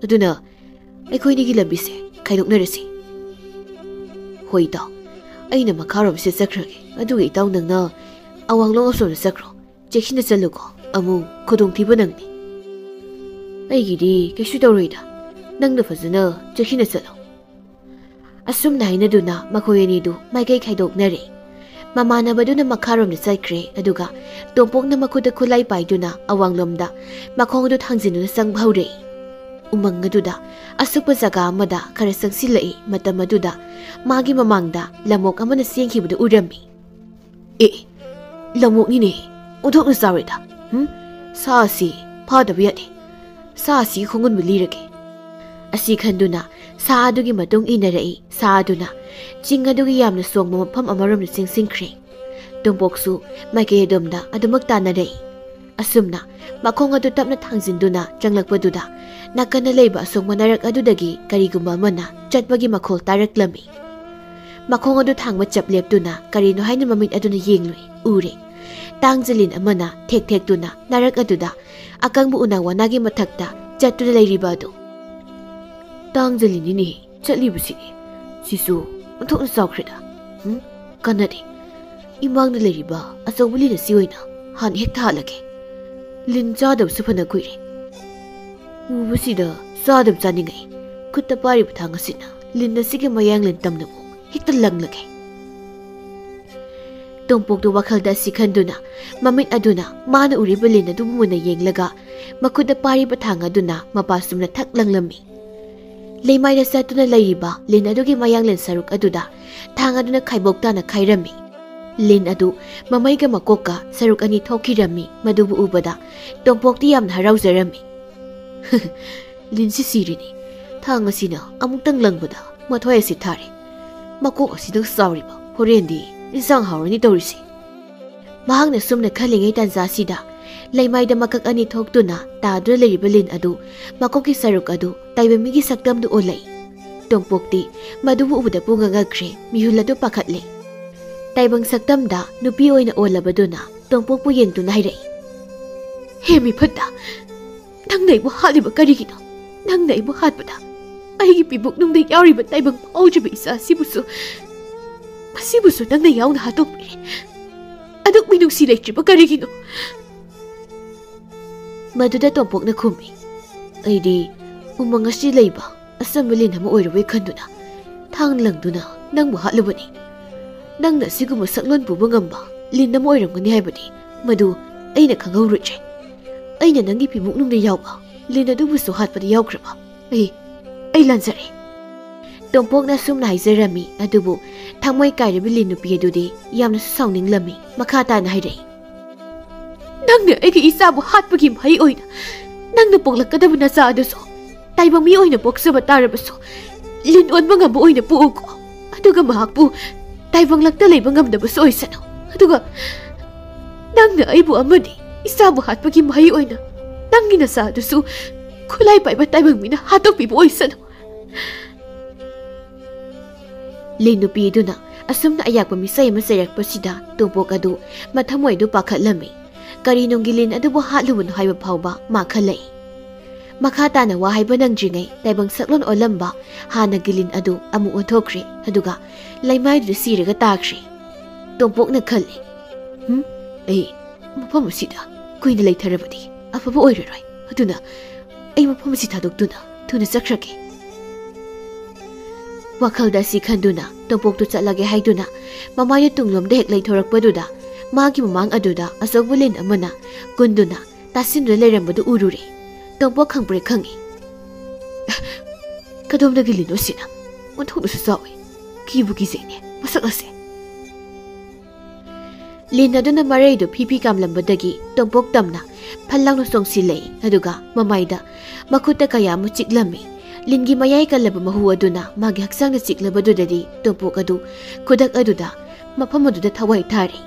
ꯑꯗꯨꯅ ꯑꯩꯈꯣꯏ ꯑꯅꯤꯒꯤ ꯂꯝꯕꯤꯁꯦ ꯈꯥꯏꯗꯣꯛꯅꯔꯁꯤ"꯫ "ꯍꯣꯏ ꯏꯇꯥꯎ, ꯑꯩꯅ ꯃꯈꯥꯔꯣꯝꯁꯦ ꯆꯠꯈ꯭ꯔꯒꯦ, ꯑꯗꯨꯒ ꯏꯇꯥꯎ ꯅꯪꯅ ꯑꯋꯥꯡꯂꯣꯝ ꯑꯁꯣꯝꯗ ꯆꯠꯈ꯭ꯔꯣ꯫ ꯆꯦꯛꯁꯤꯟꯅ ꯆꯠꯂꯨꯀꯣ, ꯑꯃꯨꯛ ꯈꯨꯗꯣꯡꯊꯤꯕ ꯅꯪꯅꯤ"꯫ "ꯑꯩꯒꯤꯗꯤ ꯀꯩꯁꯨ ꯇꯧꯔꯣꯏꯗ, ꯅꯪꯅ ꯐꯖꯅ ꯆꯦꯛꯁꯤꯟꯅ ꯆꯠꯂꯣ"꯫ ꯑꯁꯨꯝꯅ ꯍꯥꯏꯅꯗꯨꯅ ꯃꯈꯣꯏ ꯑꯅꯤꯗꯨ ꯃꯥꯏꯀꯩ ꯈꯥꯏꯗꯣꯛꯅꯔꯦ꯫ ꯃꯃꯥꯟꯅꯕꯗꯨꯅ ꯃꯈꯥꯔꯣꯝꯗ ꯆꯠꯈ꯭ꯔꯦ, ꯑꯗꯨꯒ ꯇꯣꯝꯄꯣꯛꯅ ꯃꯈꯨꯠꯇ ꯈꯨꯠꯂꯥꯏ ꯄꯥꯏꯗꯨꯅ ꯑꯋꯥꯡꯂꯣꯝꯗ ꯃꯈꯣꯡꯗꯨ ꯊꯥꯡꯖꯤꯟꯗꯨꯅ ꯆꯪꯕ ꯍꯧꯔꯛꯏ꯫ ꯎꯃꯪ ꯑꯗꯨꯗ ꯑꯁꯨꯛꯄ ꯖꯒꯥ ꯑꯃꯗ ꯈꯔ ꯆꯪꯁꯤꯜꯂꯛꯏ꯫ ꯃꯇꯝ ꯑꯗꯨꯗ ꯃꯥꯒꯤ ꯃꯃꯥꯡꯗ ꯂꯝꯑꯣꯛ ꯑꯃꯅ ꯆꯦꯟꯈꯤꯕꯗꯨ ꯎꯔꯝꯃꯤ꯫ "ꯑꯦ, ꯂꯝꯑꯣꯛꯅꯤꯅꯦ, ꯑꯣꯟꯊꯣꯛꯅ ꯆꯥꯎꯔꯦꯗ꯫ ꯍꯨꯝ, ꯁꯥ ꯑꯁꯤ ꯐꯥꯗꯕ ꯌꯥꯗꯦ꯫ ꯁꯥ ꯑꯁꯤꯒꯤ ꯈꯣꯡꯒꯨꯟꯕꯨ ꯂꯤꯔꯒꯦ꯫ ꯑꯁꯤ ꯈꯟꯗꯨꯅ ꯁꯥ ꯑꯗꯨꯒꯤ ꯃꯇꯨꯡ ꯏꯟꯅꯔꯛꯏ꯫ ꯁꯥ ꯑꯗꯨꯅ ꯆꯤꯡ ꯑꯗꯨꯒꯤ ꯌꯥꯝꯅ ꯁꯣꯡꯕ ꯃꯐꯝ ꯑꯃꯔꯣꯝꯗ ꯆꯦꯟꯁꯤꯟꯈ꯭ꯔꯦ꯫ ꯇꯣꯝꯄꯣꯛꯁꯨ ꯃꯥꯏꯀꯩ ꯑꯗꯣꯝꯗ ꯑꯗꯨꯃꯛ ꯇꯥꯟꯅꯔꯛꯏ꯫ ꯑꯁꯨꯝꯅ ꯃꯈꯣꯡ ꯑꯗꯨ ꯇꯞꯅ ꯊꯥꯡꯖꯤꯟꯗꯨꯅ ꯆꯪꯂꯛꯄꯗꯨꯗ, ꯅꯥꯀꯟꯗ ꯂꯩꯕ ꯑꯁꯣꯡꯕ ꯅꯥꯔꯛ ꯑꯗꯨꯗꯒꯤ ꯀꯔꯤꯒꯨꯝꯕ ꯑꯃꯅ ꯆꯠꯄꯒꯤ ꯃꯈꯣꯜ ꯇꯥꯔꯛꯂꯝꯃꯤ꯫ ꯃꯈꯣꯡ ꯑꯗꯨ ꯊꯥꯡꯕ ꯆꯞ ꯂꯦꯞꯇꯨꯅ ꯀꯔꯤꯅꯣ ꯍꯥꯏꯅ ꯃꯃꯤꯠ ꯑꯗꯨꯅ ꯌꯦꯡꯂꯨꯏ꯫ ꯎꯔꯦ, ꯇꯥꯡꯖ ꯂꯤꯟ ꯑꯃꯅ ꯊꯦꯛ ꯊꯦꯛꯇꯨꯅ ꯅꯥꯔꯛ ꯑꯗꯨꯗ ꯑꯀꯪꯕ ꯎꯅꯥ ꯋꯥꯅꯥꯒꯤ ꯃꯊꯛꯇ ꯆꯠꯇꯨꯅ ꯂꯩꯔꯤꯕ ꯑꯗꯨ꯫ ꯇꯥꯡꯖ ꯂꯤꯟꯅꯤꯅꯦ ꯆꯠꯂꯤꯕꯁꯤꯗꯤ꯫ ꯁꯤꯁꯨ ꯑꯣꯟꯊꯣꯛꯅ ꯆꯥꯎꯈ꯭ꯔꯦꯗ꯫ ꯎꯝ? ꯀꯥꯟꯅꯗꯦ꯫ ꯏꯃꯥꯡꯗ ꯂꯩꯔꯤꯕ ꯑꯆꯧꯕ ꯂꯤꯟ ꯑꯁꯤ ꯑꯣꯏꯅ ꯍꯥꯟꯅ ꯍꯦꯛꯇ ꯍꯥꯠꯂꯒꯦ꯫ ꯂꯤꯟ ꯆꯥꯗꯕꯁꯨ ꯐꯅ ꯀꯨꯏꯔꯦ꯫ ꯎꯕꯁꯤꯗ ꯆꯥꯗꯕ ꯆꯥꯅꯤꯡꯉꯛꯏ꯫ ꯈꯨꯠꯇ ꯄꯥꯏꯔꯤꯕ ꯊꯥꯡ ꯑꯁꯤꯅ ꯂꯤꯟ ꯑꯁꯤꯒꯤ ꯃꯌꯥꯡꯂꯦꯟ ꯇꯝꯅꯕꯨ ꯍꯦꯛꯇ ꯂꯪꯂꯒꯦ꯫ ꯇꯣꯝꯄꯣꯛꯇꯨ ꯋꯥꯈꯜꯗ ꯑꯁꯤ ꯈꯟꯗꯨꯅ, ꯃꯃꯤꯠ ꯑꯗꯨꯅ ꯃꯥꯅ ꯎꯔꯤꯕ ꯂꯤꯟ ꯑꯗꯨꯕꯨ ꯃꯨꯟꯅ ꯌꯦꯡꯂꯒ, ꯃꯈꯨꯠꯇ ꯄꯥꯏꯔꯤꯕ ꯊꯥꯡ ꯑꯗꯨꯅ ꯃꯄꯥ ꯆꯨꯝꯅ ꯊꯛ ꯂꯪꯂꯝꯃꯤ꯫ ꯂꯩꯃꯥꯏꯗ ꯆꯠꯇꯨꯅ ꯂꯩꯔꯤꯕ ꯂꯤꯟ ꯑꯗꯨꯒꯤ ꯃꯌꯥꯡꯂꯦꯟ ꯁꯔꯨꯛ ꯑꯗꯨꯗ ꯊꯥꯡ ꯑꯗꯨꯅ ꯈꯥꯏꯕꯣꯛ ꯇꯥꯅ ꯈꯥꯏꯔꯝꯃꯤ꯫ ꯂꯤꯟ ꯑꯗꯨ ꯃꯃꯩꯒ ꯃꯀꯣꯛꯀ ꯁꯔꯨꯛ ꯑꯅꯤ ꯊꯣꯛꯈꯤꯔꯝꯃꯤ꯫ ꯃꯗꯨꯕꯨ ꯎꯕꯗ ꯇꯣꯝꯄꯣꯛꯇꯤ ꯌꯥꯝꯅ ꯍꯔꯥꯎꯖꯔꯝꯃꯤ꯫ "ꯂꯤꯟꯁꯤ ꯁꯤꯔꯤꯅꯤ꯫ ꯊꯥꯡ ꯑꯁꯤꯅ ꯑꯃꯨꯛꯇꯪ ꯂꯪꯕꯗ ꯃꯊ꯭ꯋꯥꯏ ꯑꯁꯤ ꯊꯥꯔꯦ꯫ ꯃꯀꯣꯛ ꯑꯁꯤꯗꯪ ꯆꯥꯎꯔꯤꯕ, ꯍꯣꯔꯦꯟꯗꯤ ꯏꯟꯁꯥꯡ ꯍꯥꯎꯔꯅꯤ ꯇꯧꯔꯤꯁꯤ"꯫ ꯃꯍꯥꯛꯅ ꯁꯨꯝꯅ ꯈꯜꯂꯤꯉꯩ ꯇꯥꯟꯖꯥꯁꯤꯗ ꯂꯩꯃꯥꯏꯗ ꯃꯀꯛ ꯑꯅꯤ ꯊꯣꯛꯇꯨꯅ ꯇꯥꯗꯨꯅ ꯂꯩꯔꯤꯕ ꯂꯤꯟ ꯑꯗꯨ, ꯃꯀꯣꯛꯀꯤ ꯁꯔꯨꯛ ꯑꯗꯨ ꯇꯥꯏꯕꯪ ꯃꯤꯒꯤ ꯁꯛꯇꯝꯗꯨ ꯑꯣꯜꯂꯛꯏ꯫ ꯇꯣꯝꯄꯣꯛꯇꯤ ꯃꯗꯨꯕꯨ ꯎꯕꯗ ꯄꯨꯡꯉꯛ ꯉꯛꯈ꯭ꯔꯦ, ꯃꯤꯍꯨꯜ ꯑꯗꯨ ꯄꯥꯈꯠꯂꯦ꯫ ꯇꯥꯏꯕꯪ ꯁꯛꯇꯝꯗ ꯅꯨꯄꯤ ꯑꯣꯏꯅ ꯑꯣꯜꯂꯕꯗꯨꯅ ꯇꯣꯝꯄꯣꯛꯄꯨ ꯌꯦꯡꯗꯨꯅ ꯍꯥꯏꯔꯛꯏ, "ꯍꯦ ꯃꯤꯐꯠꯇ, ꯅꯪꯅ ꯑꯩꯕꯨ ꯍꯥꯠꯂꯤꯕ ꯀꯔꯤꯒꯤꯅꯣ? ꯅꯪꯅ ꯑꯩꯕꯨ ꯍꯥꯠꯄꯗ ꯑꯩꯒꯤ ꯄꯤꯕꯨꯛꯅꯨꯡꯗ ꯌꯥꯎꯔꯤꯕ ꯇꯥꯏꯕꯪ ꯐꯥꯎꯗ꯭ꯔꯤꯕ ꯏꯆꯥ ꯑꯁꯤꯕꯨꯁꯨ, ꯃꯁꯤꯕꯨꯁꯨ ꯅꯪꯅ ꯌꯥꯎꯅ ꯍꯥꯠꯇꯣꯛꯄꯤꯔꯦ꯫ ꯑꯗꯨꯛ ꯃꯤꯅꯨꯡꯁꯤ ꯂꯩꯇ꯭ꯔꯤꯕ ꯀꯔꯤꯒꯤꯅꯣ?" ꯃꯗꯨꯗ ꯇꯣꯝꯄꯣꯛꯅ ꯈꯨꯝꯃꯤ, "ꯑꯩꯗꯤ ꯎꯃꯪ ꯑꯁꯤ ꯂꯩꯕ ꯑꯆꯝꯕ ꯂꯤꯟ ꯑꯃ ꯑꯣꯏꯔꯕꯣꯏ ꯈꯟꯗꯨꯅ ꯊꯥꯡ ꯂꯪꯗꯨꯅ ꯅꯪꯕꯨ ꯍꯥꯠꯂꯨꯕꯅꯤ꯫ ꯅꯪꯅ ꯑꯁꯤꯒꯨꯝꯕ ꯁꯛꯂꯣꯟ ꯄꯨꯕ ꯉꯝꯕ ꯂꯤꯟ ꯑꯃ ꯑꯣꯏꯔꯝꯒꯅꯤ ꯍꯥꯏꯕꯗꯤ ꯃꯗꯨ ꯑꯩꯅ ꯈꯪꯍꯧꯔꯨꯗ꯭ꯔꯦ꯫ ꯑꯩꯅ ꯅꯪꯒꯤ ꯄꯤꯕꯨꯛꯅꯨꯡꯗ ꯌꯥꯎꯕ ꯂꯤꯟ ꯑꯗꯨꯕꯨꯁꯨ ꯍꯥꯠꯄꯗ ꯌꯥꯎꯈ꯭ꯔꯕ꯫ ꯑꯩ, ꯑꯩ ꯂꯥꯟꯖꯔꯦ"꯫ ꯇꯣꯝꯄꯣꯛꯅ ꯑꯁꯨꯝꯅ ꯍꯥꯏꯖꯔꯝꯃꯤ, ꯑꯗꯨꯕꯨ ꯊꯃꯣꯏ ꯀꯥꯏꯔꯕ ꯂꯤꯟ ꯅꯨꯄꯤ ꯑꯗꯨꯗꯤ ꯌꯥꯝꯅꯁꯨ ꯁꯥꯎꯅꯤꯡꯂꯝꯃꯤ꯫ ꯃꯈꯥ ꯇꯥꯅ ꯍꯥꯏꯔꯛꯏ, "ꯅꯪꯅ ꯑꯩꯒꯤ ꯏꯆꯥꯕꯨ ꯍꯥꯠꯄꯒꯤ ꯃꯍꯩ ꯑꯣꯏꯅ ꯅꯪꯅ ꯄꯣꯛꯂꯛꯀꯗꯕ ꯅꯆꯥ ꯑꯗꯨꯁꯨ ꯇꯥꯏꯕꯪ ꯃꯤ ꯑꯣꯏꯅ ꯄꯣꯛꯆꯕ ꯇꯥꯔꯕꯁꯨ, ꯂꯤꯟ ꯑꯣꯟꯕ ꯉꯝꯕ ꯑꯣꯏꯅ ꯄꯣꯛꯎꯀꯣ꯫ ꯑꯗꯨꯒ ꯃꯍꯥꯛꯄꯨ ꯇꯥꯏꯕꯪꯂꯛꯇ ꯂꯩꯕ ꯉꯝꯗꯕꯁꯨ ꯑꯣꯏꯁꯅꯨ꯫ ꯑꯗꯨꯒ ꯅꯪꯅ ꯑꯩꯕꯨ ꯑꯃꯗꯤ ꯏꯆꯥꯕꯨ ꯍꯥꯠꯄꯒꯤ ꯃꯍꯩ ꯑꯣꯏꯅ ꯅꯪꯒꯤ ꯅꯆꯥ ꯑꯗꯨꯁꯨ ꯈꯨꯠꯂꯥꯏ ꯄꯥꯏꯕ ꯇꯥꯏꯕꯪ ꯃꯤꯅ ꯍꯥꯠꯇꯣꯛꯄꯤꯕ ꯑꯣꯏꯁꯅꯨ꯫ ꯂꯤꯟ ꯅꯨꯄꯤ ꯑꯗꯨꯅ ꯑꯁꯨꯝꯅ ꯑꯌꯥꯛꯄ ꯃꯤꯁꯩ ꯑꯃ ꯆꯩꯔꯛꯄꯁꯤꯗ ꯇꯣꯝꯄꯣꯛ ꯑꯗꯨ ꯃꯊꯃꯣꯏ ꯑꯗꯨ ꯄꯥꯈꯠꯂꯝꯃꯤ꯫ ꯀꯔꯤ ꯅꯨꯡꯒꯤ ꯂꯤꯟ ꯑꯗꯨꯕꯨ ꯍꯥꯠꯂꯨꯕꯅꯣ ꯍꯥꯏꯕ ꯐꯥꯎꯕ ꯃꯥ ꯈꯜꯂꯛꯏ꯫ ꯃꯈꯥ ꯇꯥꯅ ꯋꯥ ꯍꯥꯏꯕ ꯅꯪꯗ꯭ꯔꯤꯉꯩ ꯇꯥꯏꯕꯪ ꯁꯛꯂꯣꯟ ꯑꯣꯜꯂꯝꯕ ꯍꯥꯟꯅꯒꯤ ꯂꯤꯟ ꯑꯗꯨ ꯑꯃꯨꯛ ꯑꯣꯟꯊꯣꯛꯈ꯭ꯔꯦ, ꯑꯗꯨꯒ ꯂꯩꯃꯥꯏꯗꯨꯗ ꯁꯤꯔꯒ ꯇꯥꯈ꯭ꯔꯦ꯫ ꯇꯣꯝꯄꯣꯛꯅ ꯈꯜꯂꯤ, "ꯍꯨꯝ, ꯑꯩ ꯃꯐꯝ ꯑꯁꯤꯗ ꯀꯨꯏꯅ ꯂꯩꯊꯔꯕꯗꯤ ꯑꯐꯕ ꯑꯣꯏꯔꯔꯣꯏ꯫ ꯑꯗꯨꯅ ꯑꯩ ꯃꯐꯝ ꯑꯁꯤ ꯊꯥꯗꯣꯛꯇꯨꯅ ꯊꯨꯅ ꯆꯠꯈ꯭ꯔꯒꯦ"꯫ ꯋꯥꯈꯜꯗ ꯑꯁꯤ ꯈꯟꯗꯨꯅ ꯇꯣꯝꯄꯣꯛꯇꯨ ꯆꯠꯂꯒꯦ ꯍꯥꯏꯗꯨꯅ ꯃꯃꯥꯏꯗ ꯇꯨꯡꯂꯣꯝꯗ ꯍꯦꯛ ꯂꯩꯊꯣꯔꯛꯄꯗꯨꯗ ꯃꯥꯒꯤ ꯃꯃꯥꯡ ꯑꯗꯨꯗ ꯑꯆꯧꯕ ꯂꯤꯟ ꯑꯃꯅ ꯀꯨꯟꯗꯨꯅ ꯇꯥꯁꯤꯟꯗꯨꯅ ꯂꯩꯔꯝꯕꯗꯨ ꯎꯔꯨꯔꯦ꯫ ꯇꯣꯝꯄꯣꯛ ꯈꯪꯄ꯭ꯔꯦꯛ ꯈꯪꯉꯤ꯫ "ꯀꯗꯣꯝꯗꯒꯤ ꯂꯤꯟꯅꯣ ꯁꯤꯅ? ꯑꯣꯟꯊꯣꯛꯅꯁꯨ ꯆꯥꯎꯏ꯫ ꯀꯤꯕꯨ ꯀꯤꯖꯩꯅꯦ ꯃꯁꯛ ꯑꯁꯦ"꯫ ꯂꯤꯟ ꯑꯗꯨꯅ ꯃꯔꯩꯗꯨ ꯐꯤ ꯐꯤ ꯀꯥꯝꯂꯝꯕꯗꯒꯤ ꯇꯣꯝꯄꯣꯛ ꯇꯝꯅ ꯐꯜ ꯂꯥꯎꯅ ꯆꯣꯡꯁꯤꯜꯂꯛꯏ, ꯑꯗꯨꯒ ꯃꯃꯥꯏꯗ ꯃꯈꯨꯠꯇ ꯀꯌꯥ ꯑꯃ ꯆꯤꯛꯂꯝꯃꯤ꯫ ꯂꯤꯟꯒꯤ ꯃꯌꯥꯏ ꯀꯜꯂꯕ ꯃꯍꯨ ꯑꯗꯨꯅ ꯃꯥꯒꯤ ꯍꯛꯆꯥꯡꯗ ꯆꯤꯛꯂꯕꯗꯨꯗꯗꯤ ꯇꯣꯝꯄꯣꯛ ꯑꯗꯨ ꯈꯨꯗꯛ ꯑꯗꯨꯗ ꯃꯐꯝ ꯑꯗꯨꯗ ꯊꯋꯥꯏ ꯊꯥꯔꯤ꯫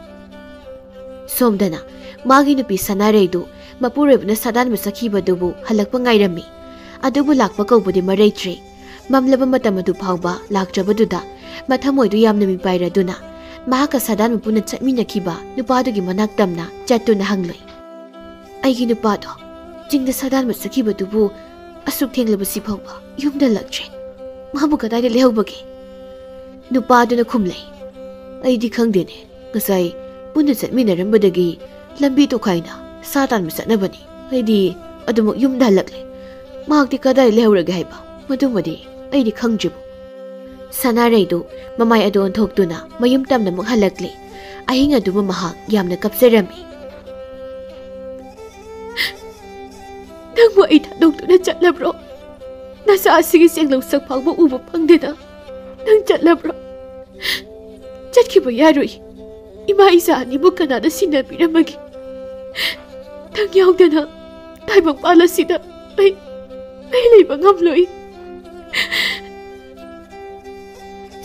ꯁꯣꯝꯗꯅ ꯃꯥꯒꯤ ꯅꯨꯄꯤ ꯁꯅꯥꯔꯩꯗꯨ ꯃꯄꯨꯔꯣꯏꯕꯅ ꯁꯥꯗꯥꯟꯕ ꯆꯠꯈꯤꯕꯗꯨꯕꯨ ꯍꯜꯂꯛꯄ ꯉꯥꯏꯔꯝꯃꯤ꯫ ꯑꯗꯨꯕꯨ ꯂꯥꯛꯄ ꯀꯧꯕꯗꯤ ꯃꯔꯩꯇ꯭ꯔꯦ꯫ ꯃꯝꯂꯕ ꯃꯇꯝ ꯑꯗꯨ ꯐꯥꯎꯕ ꯂꯥꯛꯇ꯭ꯔꯕꯗꯨꯗ ꯃꯊꯃꯣꯏꯗꯨ ꯌꯥꯝꯅ ꯃꯤꯄꯥꯏꯔꯗꯨꯅ ꯃꯍꯥꯛꯀ ꯁꯥꯗꯥꯟꯕ ꯄꯨꯟꯅ ꯆꯠꯃꯤꯟꯅꯈꯤꯕ ꯅꯨꯄꯥꯗꯨꯒꯤ ꯃꯅꯥꯛ ꯇꯝꯅ ꯆꯠꯇꯨꯅ ꯍꯪꯂꯨꯏ, "ꯑꯩꯒꯤ ꯅꯨꯄꯥꯗꯣ ꯆꯤꯡꯗ ꯁꯥꯗꯥꯟꯕ ꯆꯠꯈꯤꯕꯗꯨꯕꯨ ꯑꯁꯨꯛ ꯊꯦꯡꯂꯕꯁꯤ ꯐꯥꯎꯕ ꯌꯨꯝꯗ ꯍꯜꯂꯛꯇ꯭ꯔꯦ꯫ ꯃꯥꯕꯨ ꯀꯗꯥꯏꯗ ꯂꯩꯍꯧꯕꯒꯦ?" ꯅꯨꯄꯥꯗꯨꯅ ꯈꯨꯝꯂꯦ, "ꯑꯩꯗꯤ ꯈꯪꯗꯦꯅꯦ꯫ ꯉꯁꯥꯏ ꯄꯨꯟꯅ ꯆꯠꯃꯤꯟꯅꯔꯝꯕꯗꯒꯤ ꯂꯝꯕꯤ ꯇꯣꯈꯥꯏꯅ ꯁꯥ ꯇꯥꯟꯕ ꯆꯠꯅꯕꯅꯤ꯫ ꯑꯩꯗꯤ ꯑꯗꯨꯃꯛ ꯌꯨꯝꯗ ꯍꯜꯂꯛꯂꯦ꯫ ꯃꯍꯥꯛꯇꯤ ꯀꯗꯥꯏ ꯂꯩꯍꯧꯔꯒꯦ ꯍꯥꯏꯕ, ꯃꯗꯨꯃꯗꯤ ꯑꯩꯗꯤ ꯈꯪꯗ꯭ꯔꯤꯕꯨ"꯫ ꯁꯅꯥꯔꯩꯗꯨ ꯃꯃꯥꯏ ꯑꯗꯨ ꯑꯣꯟꯊꯣꯛꯇꯨꯅ ꯃꯌꯨꯝ ꯇꯝꯅ ꯑꯃꯨꯛ ꯍꯜꯂꯛꯂꯦ꯫ ꯑꯍꯤꯡ ꯑꯗꯨꯃ ꯃꯍꯥꯛ ꯌꯥꯝꯅ ꯀꯞꯆꯔꯝꯃꯤ꯫ "ꯅꯪꯕꯨ ꯑꯩ ꯊꯥꯗꯣꯛꯇꯨꯅ ꯆꯠꯂꯕ꯭ꯔꯣ? ꯅꯆꯥ ꯑꯁꯤꯒꯤ ꯆꯦꯡꯂꯧ ꯁꯛ ꯐꯥꯎꯕ ꯎꯕ ꯐꯪꯗꯅ ꯅꯪ ꯆꯠꯂꯕ꯭ꯔꯣ? ꯆꯠꯈꯤꯕ ꯌꯥꯔꯣꯏ꯫ ꯏꯃꯥ ꯏꯆꯥ ꯑꯅꯤꯕꯨ ꯀꯅꯥꯅ ꯁꯤꯟꯅꯕꯤꯔꯝꯃꯒꯦ? ꯅꯪ ꯌꯥꯎꯗꯅ ꯇꯥꯏꯕꯪꯄꯥꯜ ꯑꯁꯤꯗ ꯑꯩ ꯑꯩ ꯂꯩꯕ ꯉꯝꯂꯣꯏ꯫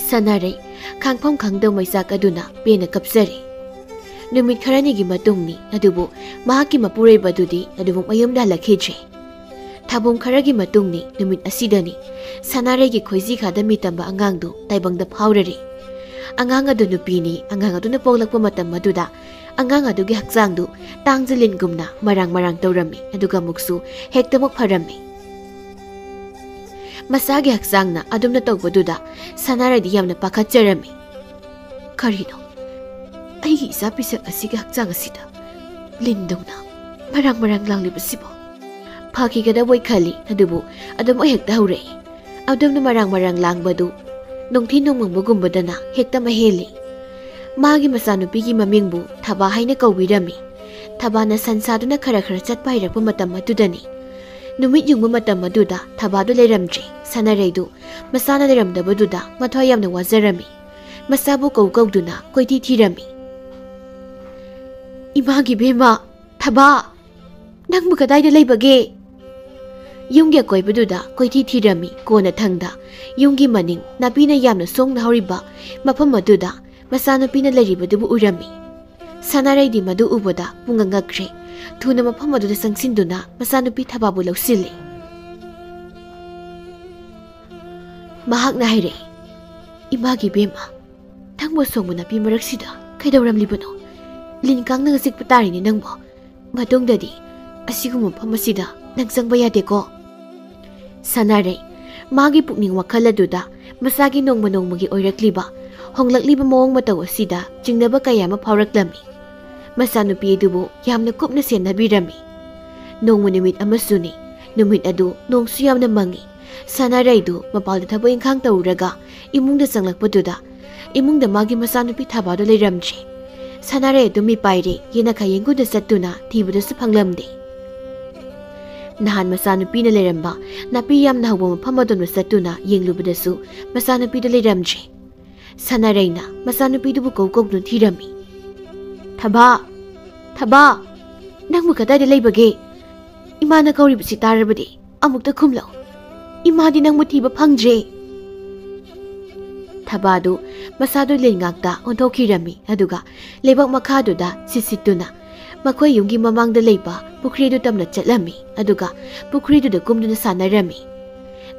ꯁꯅꯥꯔꯩ ꯈꯥꯡꯐꯝ ꯈꯪꯗꯕ ꯃꯩꯆꯥꯛ ꯑꯗꯨꯅ ꯄꯦꯟꯅ ꯀꯞꯆꯔꯦ꯫ ꯅꯨꯃꯤꯠ ꯈꯔꯅꯤꯒꯤ ꯃꯇꯨꯡꯅꯤ, ꯑꯗꯨꯕꯨ ꯃꯍꯥꯛꯀꯤ ꯃꯄꯨꯔꯣꯏꯕ ꯑꯗꯨꯗꯤ ꯑꯗꯨꯃꯛ ꯃꯌꯨꯝꯗ ꯍꯜꯂꯛꯈꯤꯗ꯭ꯔꯦ꯫ ꯊꯥꯕꯨꯡ ꯈꯔꯒꯤ ꯃꯇꯨꯡꯅꯤ, ꯅꯨꯃꯤꯠ ꯑꯁꯤꯗꯅꯤ ꯁꯅꯥꯔꯩꯒꯤ ꯈꯣꯏꯖꯤ ꯈꯥꯗ ꯃꯤꯇꯝꯕ ꯑꯉꯥꯡꯗꯨ ꯇꯥꯏꯕꯪꯗ ꯐꯥꯎꯔꯔꯦ꯫ ꯑꯉꯥꯡ ꯑꯗꯨ ꯅꯨꯄꯤꯅꯤ꯫ ꯑꯉꯥꯡ ꯑꯗꯨꯅ ꯄꯣꯛꯂꯛꯄ ꯃꯇꯝ ꯑꯗꯨꯗ ꯑꯉꯥꯡ ꯑꯗꯨꯒꯤ ꯍꯛꯆꯥꯡꯗꯨ ꯇꯥꯡꯖ ꯂꯤꯟꯒꯨꯝꯅ ꯃꯔꯥꯡ ꯃꯔꯥꯡ ꯇꯧꯔꯝꯃꯤ, ꯑꯗꯨꯒ ꯑꯃꯨꯛꯁꯨ ꯍꯦꯛꯇꯃꯛ ꯐꯔꯝꯃꯤ꯫ ꯃꯁꯥꯒꯤ ꯍꯛꯆꯥꯡꯅ ꯑꯗꯨꯝꯅ ꯇꯧꯕꯗꯨꯗ ꯁꯅꯥꯔꯩꯗꯤ ꯌꯥꯝꯅ ꯄꯥꯈꯠꯆꯔꯝꯃꯤ꯫ "ꯀꯔꯤꯅꯣ? ꯑꯩꯒꯤ ꯏꯆꯥ ꯄꯤꯁꯛ ꯑꯁꯤꯒꯤ ꯍꯛꯆꯥꯡ ꯑꯁꯤꯗ ꯂꯤꯟꯗꯧꯅ ꯃꯔꯥꯡ ꯃꯔꯥꯡ ꯂꯥꯡꯂꯤꯕꯁꯤꯕꯣ?" ꯐꯈꯤꯒꯗꯕꯣꯏ ꯈꯜꯂꯤ, ꯑꯗꯨꯕꯨ ꯑꯗꯨꯝ ꯍꯦꯛꯇ ꯍꯧꯔꯛꯏ꯫ ꯑꯗꯨꯝꯅ ꯃꯔꯥꯡ ꯃꯔꯥꯡ ꯂꯥꯡꯕꯗꯨ ꯅꯨꯡꯊꯤ ꯅꯣꯡꯃꯪꯕꯒꯨꯝꯕꯗꯅ ꯍꯦꯛꯇ ꯃꯍꯦꯜꯂꯤ꯫ ꯃꯥꯒꯤ ꯃꯆꯥꯅꯨꯄꯤꯒꯤ ꯃꯃꯤꯡꯕꯨ ꯊꯕꯥ ꯍꯥꯏꯅ ꯀꯧꯕꯤꯔꯝꯃꯤ꯫ ꯊꯕꯥꯅ ꯁꯟ ꯁꯥꯗꯨꯅ ꯈꯔ ꯈꯔ ꯆꯠꯄ ꯍꯩꯔꯛꯄ ꯃꯇꯝ ꯑꯗꯨꯗꯅꯤ꯫ ꯅꯨꯃꯤꯠ ꯌꯨꯡꯕ ꯃꯇꯝ ꯑꯗꯨꯗ ꯊꯕꯥꯗꯨ ꯂꯩꯔꯝꯗ꯭ꯔꯦ꯫ ꯁꯅꯥꯔꯩꯗꯨ ꯃꯆꯥꯅ ꯂꯩꯔꯝꯗꯕꯗꯨꯗ ꯃꯊ꯭ꯋꯥꯏ ꯌꯥꯝꯅ ꯋꯥꯖꯔꯝꯃꯤ꯫ ꯃꯆꯥꯕꯨ ꯀꯧ ꯀꯧꯗꯨꯅ ꯀꯣꯏꯊꯤ ꯊꯤꯔꯝꯃꯤ꯫ "ꯏꯃꯥꯒꯤ ꯕꯦꯝꯃ, ꯊꯕꯥ, ꯅꯪꯕꯨ ꯀꯗꯥꯏꯗ ꯂꯩꯕꯒꯦ?" ꯌꯨꯝꯒꯤ ꯑꯀꯣꯏꯕꯗꯨꯗ ꯀꯣꯏꯊꯤ ꯊꯤꯔꯝꯃꯤ꯫ ꯀꯣꯟꯅꯊꯪꯗ ꯌꯨꯝꯒꯤ ꯃꯅꯤꯡ ꯅꯥꯄꯤꯅ ꯌꯥꯝꯅ ꯁꯣꯡꯅ ꯍꯧꯔꯤꯕ ꯃꯐꯝ ꯑꯗꯨꯗ ꯃꯆꯥꯅꯨꯄꯤꯅ ꯂꯩꯔꯤꯕꯗꯨꯕꯨ ꯎꯔꯝꯃꯤ꯫ ꯁꯅꯥꯔꯩꯗꯤ ꯃꯗꯨ ꯎꯕꯗ ꯄꯨꯡꯉꯛ ꯉꯛꯈ꯭ꯔꯦ꯫ ꯊꯨꯅ ꯃꯐꯝ ꯑꯗꯨꯗ ꯆꯪꯁꯤꯟꯗꯨꯅ ꯃꯆꯥꯅꯨꯄꯤ ꯊꯕꯥꯕꯨ ꯂꯧꯁꯤꯜꯂꯤ꯫ ꯃꯍꯥꯛꯅ ꯍꯥꯏꯔꯛꯏ, "ꯏꯃꯥꯒꯤ ꯕꯦꯝꯃ, ꯅꯪꯕꯨ ꯑꯁꯣꯡꯕ ꯅꯥꯄꯤ ꯃꯔꯛꯁꯤꯗ ꯀꯩꯗꯧꯔꯝꯂꯤꯕꯅꯣ? ꯂꯤꯟ ꯀꯥꯡꯅꯒ ꯆꯤꯛꯄ ꯇꯥꯔꯤꯅꯦ ꯅꯪꯕꯨ꯫ ꯃꯇꯨꯡꯗꯗꯤ ꯑꯁꯤꯒꯨꯝꯕ ꯃꯐꯝ ꯑꯁꯤꯗ ꯅꯪ ꯆꯪꯕ ꯌꯥꯗꯦꯀꯣ?" ꯁꯅꯥꯔꯩ ꯃꯥꯒꯤ ꯄꯨꯛꯅꯤꯡ ꯋꯥꯈꯜ ꯑꯗꯨꯗ ꯃꯆꯥꯒꯤ ꯅꯣꯡꯃ ꯅꯣꯡꯃꯒꯤ ꯑꯣꯏꯔꯛꯂꯤꯕ, ꯍꯣꯡꯂꯛꯂꯤꯕ ꯃꯑꯣꯡ ꯃꯇꯧ ꯑꯁꯤꯗ ꯆꯤꯡꯅꯕ ꯀꯌꯥ ꯑꯃ ꯐꯥꯎꯔꯛꯂꯝꯃꯤ꯫ ꯃꯆꯥꯅꯨꯄꯤ ꯑꯗꯨꯕꯨ ꯌꯥꯝꯅ ꯀꯨꯞꯅ ꯁꯦꯟꯅꯕꯤꯔꯝꯃꯤ꯫ ꯅꯣꯡꯃ ꯅꯨꯃꯤꯠ ꯑꯃꯁꯨꯅꯤ꯫ ꯅꯨꯃꯤꯠ ꯑꯗꯨ ꯅꯣꯡꯁꯨ ꯌꯥꯝꯅ ꯃꯪꯉꯤ꯫ ꯁꯅꯥꯔꯩꯗꯨ ꯃꯄꯥꯜꯗ ꯊꯕꯛ ꯏꯪꯈꯥꯡ ꯇꯧꯔꯨꯔꯒ ꯏꯃꯨꯡꯗ ꯆꯪꯂꯛꯄꯗꯨꯗ ꯏꯃꯨꯡꯗ ꯃꯥꯒꯤ ꯃꯆꯥꯅꯨꯄꯤ ꯊꯕꯥꯗꯨ ꯂꯩꯔꯝꯗ꯭ꯔꯦ꯫ ꯁꯅꯥꯔꯩ ꯑꯗꯨ ꯃꯤꯄꯥꯏꯔꯦ꯫ ꯌꯦꯅꯈꯥ ꯌꯦꯡꯒꯨꯗ ꯆꯠꯇꯨꯅ ꯊꯤꯕꯗꯁꯨ ꯐꯪꯂꯝꯗꯦ꯫ ꯅꯍꯥꯟ ꯃꯆꯥꯅꯨꯄꯤꯅ ꯂꯩꯔꯝꯕ ꯅꯥꯄꯤ ꯌꯥꯝꯅ ꯍꯧꯕ ꯃꯐꯝ ꯑꯗꯣꯝꯗ ꯆꯠꯇꯨꯅ ꯌꯦꯡꯂꯨꯕꯗꯁꯨ ꯃꯆꯥꯅꯨꯄꯤꯗꯨ ꯂꯩꯔꯝꯗ꯭ꯔꯦ꯫ ꯁꯅꯥꯔꯩꯅ ꯃꯆꯥꯅꯨꯄꯤꯗꯨꯕꯨ ꯀꯧ ꯀꯧꯗꯨꯅ ꯊꯤꯔꯝꯃꯤ꯫ "ꯊꯕꯥ! ꯊꯕꯥ! ꯅꯪꯕꯨ ꯀꯗꯥꯏꯗ ꯂꯩꯕꯒꯦ? ꯏꯄꯥꯅ ꯀꯧꯔꯤꯕꯁꯤ ꯇꯥꯔꯕꯗꯤ ꯑꯃꯨꯛꯇ ꯈꯨꯝꯂꯛꯎ꯫ ꯏꯃꯥꯗꯤ ꯅꯪꯕꯨ ꯊꯤꯕ ꯐꯪꯗ꯭ꯔꯦ꯫ ꯊꯕꯥꯗꯨ ꯃꯁꯥꯗꯨ ꯂꯤꯟ ꯉꯥꯛꯇ ꯑꯣꯟꯊꯣꯛꯈꯤꯔꯝꯃꯤ, ꯑꯗꯨꯒ ꯂꯩꯕꯥꯛ ꯃꯈꯥꯗꯨꯗ ꯁꯤꯠ ꯁꯤꯠꯇꯨꯅ ꯃꯈꯣꯏ ꯌꯨꯝꯒꯤ ꯃꯃꯥꯡꯗ ꯂꯩꯕ ꯄꯨꯈ꯭ꯔꯤꯗꯨ ꯇꯝꯅ ꯆꯠꯂꯝꯃꯤ, ꯑꯗꯨꯒ ꯄꯨꯈ꯭ꯔꯤꯗꯨꯗ ꯀꯨꯝꯗꯨꯅ ꯁꯥꯟꯅꯔꯝꯃꯤ꯫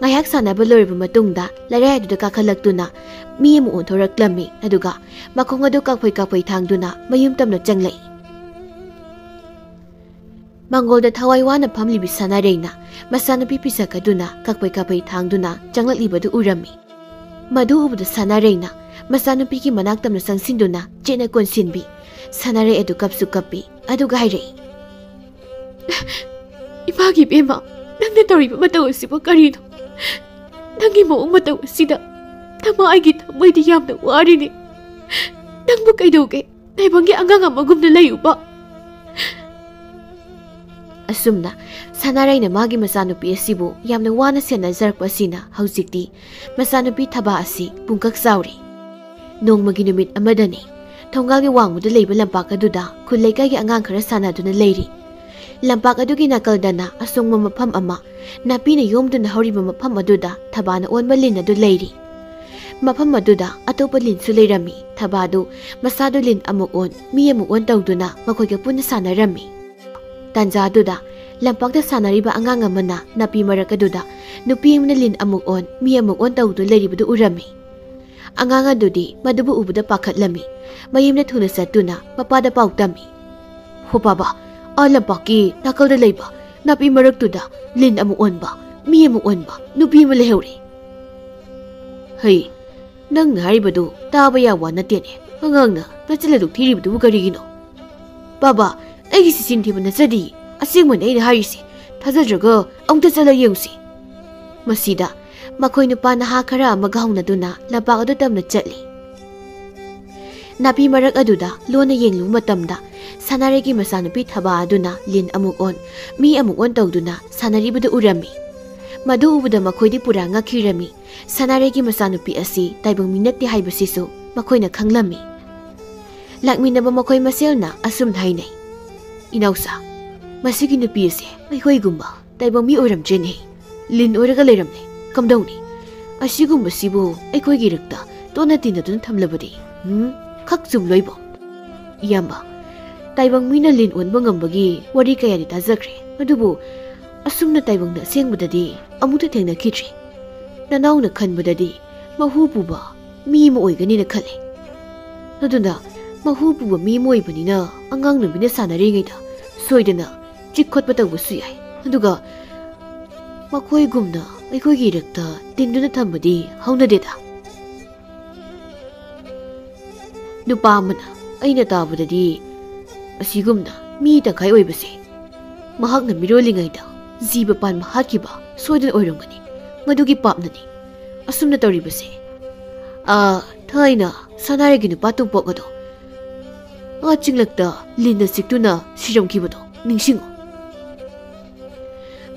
ꯉꯥꯏꯍꯥꯛ ꯁꯥꯟꯅꯕ ꯂꯣꯏꯔꯕ ꯃꯇꯨꯡꯗ ꯂꯩꯔꯥꯏ ꯑꯗꯨꯗ ꯀꯥꯈꯠꯂꯛꯇꯨꯅ ꯃꯤ ꯑꯃ ꯑꯣꯟꯊꯣꯔꯛꯂꯝꯃꯤ, ꯑꯗꯨꯒ ꯃꯈꯣꯡ ꯑꯗꯨ ꯀꯥꯛꯐꯩ ꯀꯥꯛꯐꯩ ꯊꯥꯡꯗꯨꯅ ꯃꯌꯨꯝ ꯇꯝꯅ ꯆꯪꯂꯛꯏ꯫ ꯃꯪꯒꯣꯜꯗ ꯊꯋꯥꯏ ꯋꯥꯅ ꯐꯝꯂꯤꯕꯤ ꯁꯅꯥꯔꯩꯅ ꯃꯆꯥꯅꯨꯄꯤ ꯄꯤꯁꯛ ꯑꯗꯨꯅ ꯀꯥꯛꯐꯩ ꯀꯥꯛꯐꯩ ꯊꯥꯡꯗꯨꯅ ꯆꯪꯂꯛꯂꯤꯕꯗꯨ ꯎꯔꯝꯃꯤ꯫ ꯃꯗꯨ ꯎꯕꯗ ꯁꯅꯥꯔꯩꯅ ꯃꯆꯥꯅꯨꯄꯤꯒꯤ ꯃꯅꯥꯛ ꯇꯝꯅ ꯆꯪꯁꯤꯟꯗꯨꯅ ꯆꯦꯠꯅ ꯀꯣꯟꯁꯤꯟꯕꯤ꯫ ꯁꯅꯥꯔꯩ ꯑꯗꯨ ꯀꯞꯁꯨ ꯀꯞꯄꯤ, ꯑꯗꯨꯒ ꯍꯥꯏꯔꯛꯏ, "ꯏꯃꯥꯒꯤ ꯏꯕꯦꯝꯃ, ꯅꯪꯅ ꯇꯧꯔꯤꯕ ꯃꯇꯧ ꯑꯁꯤꯕꯨ ꯀꯔꯤꯅꯣ? ꯅꯪꯒꯤ ꯃꯑꯣꯡ ꯃꯇꯧ ꯑꯁꯤꯗ ꯅꯃꯥ ꯑꯩꯒꯤ ꯊꯃꯣꯏꯗꯤ ꯌꯥꯝꯅ ꯋꯥꯔꯤꯅꯤ꯫ ꯅꯪꯕꯨ ꯀꯩꯗꯧꯒꯦ? ꯇꯥꯏꯕꯪꯒꯤ ꯑꯉꯥꯡ ꯑꯃꯒꯨꯝꯅ ꯂꯩꯌꯨꯕ꯫" ꯑꯁꯨꯝꯅ ꯁꯅꯥꯔꯩꯅ ꯃꯥꯒꯤ ꯃꯆꯥꯅꯨꯄꯤ ꯑꯁꯤꯕꯨ ꯌꯥꯝꯅ ꯋꯥꯅ ꯁꯦꯟꯅꯖꯔꯛꯄ ꯑꯁꯤꯅ ꯍꯧꯖꯤꯛꯇꯤ ꯃꯆꯥꯅꯨꯄꯤ ꯊꯕꯥ ꯑꯁꯤ ꯄꯨꯡꯀꯛ ꯆꯥꯎꯔꯦ꯫ ꯅꯣꯡꯃꯒꯤ ꯅꯨꯃꯤꯠ ꯑꯃꯗꯅꯤ, ꯊꯣꯡꯒꯥꯜꯒꯤ ꯋꯥꯡꯃꯗ ꯂꯩꯕ ꯂꯝꯄꯥꯛ ꯑꯗꯨꯗ ꯈꯨꯜ ꯂꯩꯀꯥꯏꯒꯤ ꯑꯉꯥꯡ ꯈꯔ ꯁꯥꯟꯅꯗꯨꯅ ꯂꯩꯔꯤ꯫ ꯂꯝꯄꯥꯛ ꯑꯗꯨꯒꯤ ꯅꯥꯀꯜꯗꯅ ꯑꯁꯣꯡꯕ ꯃꯐꯝ ꯑꯃ, ꯅꯥꯄꯤꯅ ꯌꯣꯝꯗꯨꯅ ꯍꯧꯔꯤꯕ ꯃꯐꯝ ꯑꯗꯨꯗ ꯊꯕꯥꯅ ꯑꯣꯟꯕ ꯂꯤꯟ ꯑꯗꯨ ꯂꯩꯔꯤ꯫ ꯃꯐꯝ ꯑꯗꯨꯗ ꯑꯇꯣꯞꯄ ꯂꯤꯟꯁꯨ ꯂꯩꯔꯝꯃꯤ꯫ ꯊꯕꯥꯗꯨ ꯃꯁꯥꯗꯨ ꯂꯤꯟ ꯑꯃꯨꯛ ꯑꯣꯟ, ꯃꯤ ꯑꯃꯨꯛ ꯑꯣꯟ ꯇꯧꯗꯨꯅ ꯃꯈꯣꯏꯒ ꯄꯨꯟꯅ ꯁꯥꯟꯅꯔꯝꯃꯤ꯫ ꯇꯥꯟꯖꯥꯗꯨꯗ ꯂꯝꯄꯥꯛꯇ ꯁꯥꯟꯅꯔꯤꯕ ꯑꯉꯥꯡ ꯑꯃꯅ ꯅꯥꯄꯤ ꯃꯔꯛ ꯑꯗꯨꯗ ꯅꯨꯄꯤ ꯑꯃꯅ ꯂꯤꯟ ꯑꯃꯨꯛ ꯑꯣꯟ, ꯃꯤ ꯑꯃꯨꯛ ꯑꯣꯟ ꯇꯧꯗꯨꯅ ꯂꯩꯔꯤꯕꯗꯨ ꯎꯔꯝꯃꯤ꯫ ꯑꯉꯥꯡ ꯑꯗꯨꯗꯤ ꯃꯗꯨꯕꯨ ꯎꯕꯗ ꯄꯥꯈꯠꯂꯝꯃꯤ꯫ ꯃꯌꯨꯝꯗ ꯊꯨꯅ ꯆꯠꯇꯨꯅ ꯃꯄꯥꯗ ꯄꯥꯎ ꯇꯝꯃꯤ꯫ "ꯍꯣ ꯕꯥꯕꯥ, ꯑꯥ ꯂꯝꯄꯥꯛꯀꯤ ꯅꯥꯀꯜꯗ ꯂꯩꯕ ꯅꯥꯄꯤ ꯃꯔꯛꯇꯨꯗ ꯂꯤꯟ ꯑꯃꯨꯛ ꯑꯣꯟꯕ, ꯃꯤ ꯑꯃꯨꯛ ꯑꯣꯟꯕ, ꯅꯨꯄꯤ ꯑꯃ ꯂꯩꯍꯧꯔꯦ꯫" "ꯍꯩ, ꯅꯪꯅ ꯍꯥꯏꯔꯤꯕꯗꯨ ꯇꯥꯕ ꯌꯥꯕ ꯋꯥ ꯅꯠꯇꯦꯅꯦ꯫ ꯑꯉꯥꯡꯅ ꯅꯆꯤꯜ ꯑꯗꯨꯛ ꯊꯤꯔꯤꯕꯗꯨꯕꯨ ꯀꯔꯤꯒꯤꯅꯣ?" "ꯕꯥꯕꯥ, ꯑꯩꯒꯤꯁꯤ ꯆꯤꯟ ꯊꯤꯕ ꯅꯠꯆꯗꯦ꯫ ꯑꯁꯦꯡꯕꯅꯦ ꯑꯩꯅ ꯍꯥꯏꯔꯤꯁꯦ꯫ ꯊꯥꯖꯗ꯭ꯔꯒ ꯑꯃꯨꯛꯇ ꯆꯠꯂ ꯌꯦꯡꯉꯨꯁꯤ꯫" ꯃꯁꯤꯗ ꯃꯈꯣꯏ ꯅꯨꯄꯥ ꯅꯍꯥ ꯈꯔ ꯑꯃꯒ ꯍꯧꯅꯗꯨꯅ ꯂꯝꯄꯥꯛ ꯑꯗꯨ ꯇꯝꯅ ꯆꯠꯂꯤ꯫ ꯅꯥꯄꯤ ꯃꯔꯛ ꯑꯗꯨꯗ ꯂꯣꯟꯅ ꯌꯦꯡꯂꯨꯕ ꯃꯇꯝꯗ ꯁꯅꯥꯔꯩꯒꯤ ꯃꯆꯥꯅꯨꯄꯤ ꯊꯕꯥ ꯑꯗꯨꯅ ꯂꯤꯟ ꯑꯃꯨꯛ ꯑꯣꯟ, ꯃꯤ ꯑꯃꯨꯛ ꯑꯣꯟ ꯇꯧꯗꯨꯅ ꯁꯥꯟꯅꯔꯤꯕꯗꯨ ꯎꯔꯝꯃꯤ꯫ ꯃꯗꯨ ꯎꯕꯗ ꯃꯈꯣꯏꯗꯤ ꯄꯨꯔꯥ ꯉꯛꯈꯤꯔꯝꯃꯤ꯫ ꯁꯅꯥꯔꯩꯒꯤ ꯃꯆꯥꯅꯨꯄꯤ ꯑꯁꯤ ꯇꯥꯏꯕꯪ ꯃꯤ ꯅꯠꯇꯦ ꯍꯥꯏꯕꯁꯤꯁꯨ ꯃꯈꯣꯏꯅ ꯈꯪꯂꯝꯃꯤ꯫ ꯂꯥꯛꯃꯤꯟꯅꯕ ꯃꯈꯣꯏ ꯃꯁꯦꯜꯅ ꯑꯁꯨꯝꯅ ꯍꯥꯏꯅꯩ, "ꯏꯅꯥꯎꯆꯥ, ꯃꯁꯤꯒꯤ ꯅꯨꯄꯤ ꯑꯁꯦ ꯑꯩꯈꯣꯏꯒꯨꯝꯕ ꯇꯥꯏꯕꯪ ꯃꯤ ꯑꯣꯏꯔꯝꯗ꯭ꯔꯦꯅꯦ꯫ ꯂꯤꯟ ꯑꯣꯏꯔꯒ ꯂꯩꯔꯝꯂꯦ꯫ ꯀꯝꯗꯧꯅꯤ? ꯑꯁꯤꯒꯨꯝꯕꯁꯤꯕꯨ ꯑꯩꯈꯣꯏꯒꯤ ꯏꯔꯛꯇ ꯇꯣꯠꯅ ꯇꯤꯟꯅꯗꯨꯅ ꯊꯝꯂꯕꯗꯤ, ꯎꯝ, ꯈꯛ ꯆꯨꯝꯂꯣꯏꯕꯣ? ꯏꯌꯥꯝꯕ, ꯇꯥꯏꯕꯪ ꯃꯤꯅ ꯂꯤꯟ ꯑꯣꯟꯕ ꯉꯝꯕꯒꯤ ꯋꯥꯔꯤ ꯀꯌꯥꯗꯤ ꯇꯥꯖꯈ꯭ꯔꯦ꯫ ꯑꯗꯨꯕꯨ ꯑꯁꯨꯝꯅ ꯇꯥꯏꯕꯪꯗ ꯑꯁꯦꯡꯕꯗꯗꯤ ꯑꯃꯨꯛꯇ ꯊꯦꯡꯅꯈꯤꯗ꯭ꯔꯤ꯫ ꯅꯅꯥꯎꯅ ꯈꯟꯕꯗꯗꯤ ꯃꯍꯨ ꯄꯨꯕ ꯃꯤ ꯑꯃ ꯑꯣꯏꯒꯅꯤꯅ ꯈꯜꯂꯤ꯫ ꯑꯗꯨꯅ ꯃꯍꯨ ꯄꯨꯕ ꯃꯤ ꯑꯃ ꯑꯣꯏꯕꯅꯤꯅ ꯑꯉꯥꯡ ꯅꯨꯕꯤꯅ ꯁꯥꯟꯅꯔꯤꯉꯩꯗ ꯁꯣꯏꯗꯅ ꯆꯤꯛ ꯈꯣꯠꯄ ꯇꯧꯕꯁꯨ ꯌꯥꯏ꯫ ꯑꯗꯨꯒ ꯃꯈꯣꯏꯒꯨꯝꯅ ꯑꯩꯈꯣꯏꯒꯤ ꯏꯔꯛꯇ ꯇꯤꯟꯗꯨꯅ ꯊꯝꯕꯗꯤ ꯍꯧꯅꯗꯦꯗ꯫ ꯅꯨꯄꯥ ꯑꯃꯅ ꯑꯩꯅ ꯇꯥꯕꯗꯗꯤ ꯑꯁꯤꯒꯨꯝꯅ ꯃꯤ ꯇꯪꯈꯥꯏ ꯑꯣꯏꯕꯁꯦ ꯃꯍꯥꯛꯅ ꯃꯤꯔꯣꯜꯂꯤꯉꯩꯗ ꯖꯤꯕ ꯄꯥꯟꯕ ꯍꯥꯠꯈꯤꯕ ꯁꯣꯏꯗꯅ ꯑꯣꯏꯔꯝꯒꯅꯤ꯫ ꯃꯗꯨꯒꯤ ꯄꯥꯞꯅꯅꯤ ꯑꯁꯨꯝꯅ ꯇꯧꯔꯤꯕꯁꯦ꯫ ꯑꯥ, ꯊꯥꯏꯅ ꯁꯅꯥꯔꯩꯒꯤ ꯅꯨꯄꯥ ꯇꯣꯝꯄꯣꯛ ꯑꯗꯣ ꯑꯥ ꯆꯤꯡꯂꯛꯇ ꯂꯤꯟꯅ ꯆꯤꯛꯇꯨꯅ ꯁꯤꯔꯝꯈꯤꯕꯗꯣ ꯅꯤꯡꯁꯤꯡꯉꯨ꯫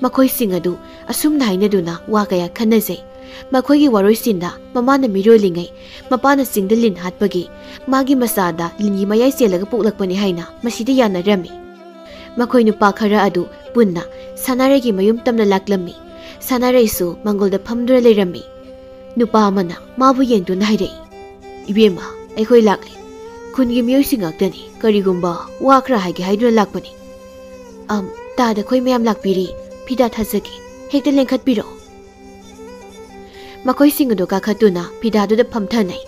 ꯃꯈꯣꯏꯁꯤꯡ ꯑꯗꯨ ꯑꯁꯨꯝꯅ ꯍꯥꯏꯅꯗꯨꯅ ꯋꯥ ꯀꯌꯥ ꯈꯟꯅꯖꯩ꯫ ꯃꯈꯣꯏꯒꯤ ꯋꯥꯔꯣꯏꯁꯤꯟꯗ ꯃꯃꯥꯅ ꯃꯤꯔꯣꯜꯂꯤꯉꯩ ꯃꯄꯥꯅ ꯆꯤꯡꯗ ꯂꯤꯟ ꯍꯥꯠꯄꯒꯤ ꯃꯥꯒꯤ ꯃꯆꯥꯗ ꯂꯤꯟꯒꯤ ꯃꯌꯥꯏ ꯆꯦꯜꯂꯒ ꯄꯣꯛꯂꯛꯄꯅꯤ ꯍꯥꯏꯅ ꯃꯁꯤꯗ ꯌꯥꯅꯔꯝꯃꯤ꯫ ꯃꯈꯣꯏ ꯅꯨꯄꯥ ꯈꯔ ꯑꯗꯨ ꯄꯨꯟꯅ ꯁꯅꯥꯔꯩꯒꯤ ꯃꯌꯨꯝ ꯇꯝꯅ ꯂꯥꯛꯂꯝꯃꯤ꯫ ꯁꯅꯥꯔꯩꯁꯨ ꯃꯪꯒꯣꯜꯗ ꯐꯝꯗꯨꯅ ꯂꯩꯔꯝꯃꯤ꯫ ꯅꯨꯄꯥ ꯑꯃꯅ ꯃꯥꯕꯨ ꯌꯦꯡꯗꯨꯅ ꯍꯥꯏꯔꯛꯏ, "ꯏꯕꯦꯝꯃ, ꯑꯩꯈꯣꯏ ꯂꯥꯛꯂꯤ꯫ ꯈꯨꯟꯒꯤ ꯃꯤꯑꯣꯏꯁꯤꯡ ꯉꯥꯛꯇꯅꯤ꯫ ꯀꯔꯤꯒꯨꯝꯕ ꯋꯥ ꯈꯔ ꯍꯥꯏꯒꯦ ꯍꯥꯏꯗꯨꯅ ꯂꯥꯛꯄꯅꯤ꯫ ꯑꯝ, ꯇꯥꯗ ꯑꯩꯈꯣꯏ ꯃꯌꯥꯝ ꯂꯥꯛꯄꯤꯔꯤ꯫ ꯐꯤꯗꯥ ꯊꯥꯖꯒꯦ꯫ ꯍꯦꯛꯇ ꯂꯦꯡꯈꯠꯄꯤꯔꯛꯑꯣ꯫" ꯃꯈꯣꯏꯁꯤꯡ ꯑꯗꯨ ꯀꯥꯈꯠꯇꯨꯅ ꯐꯤꯗꯥꯗꯨꯗ ꯐꯝꯊꯅꯩ꯫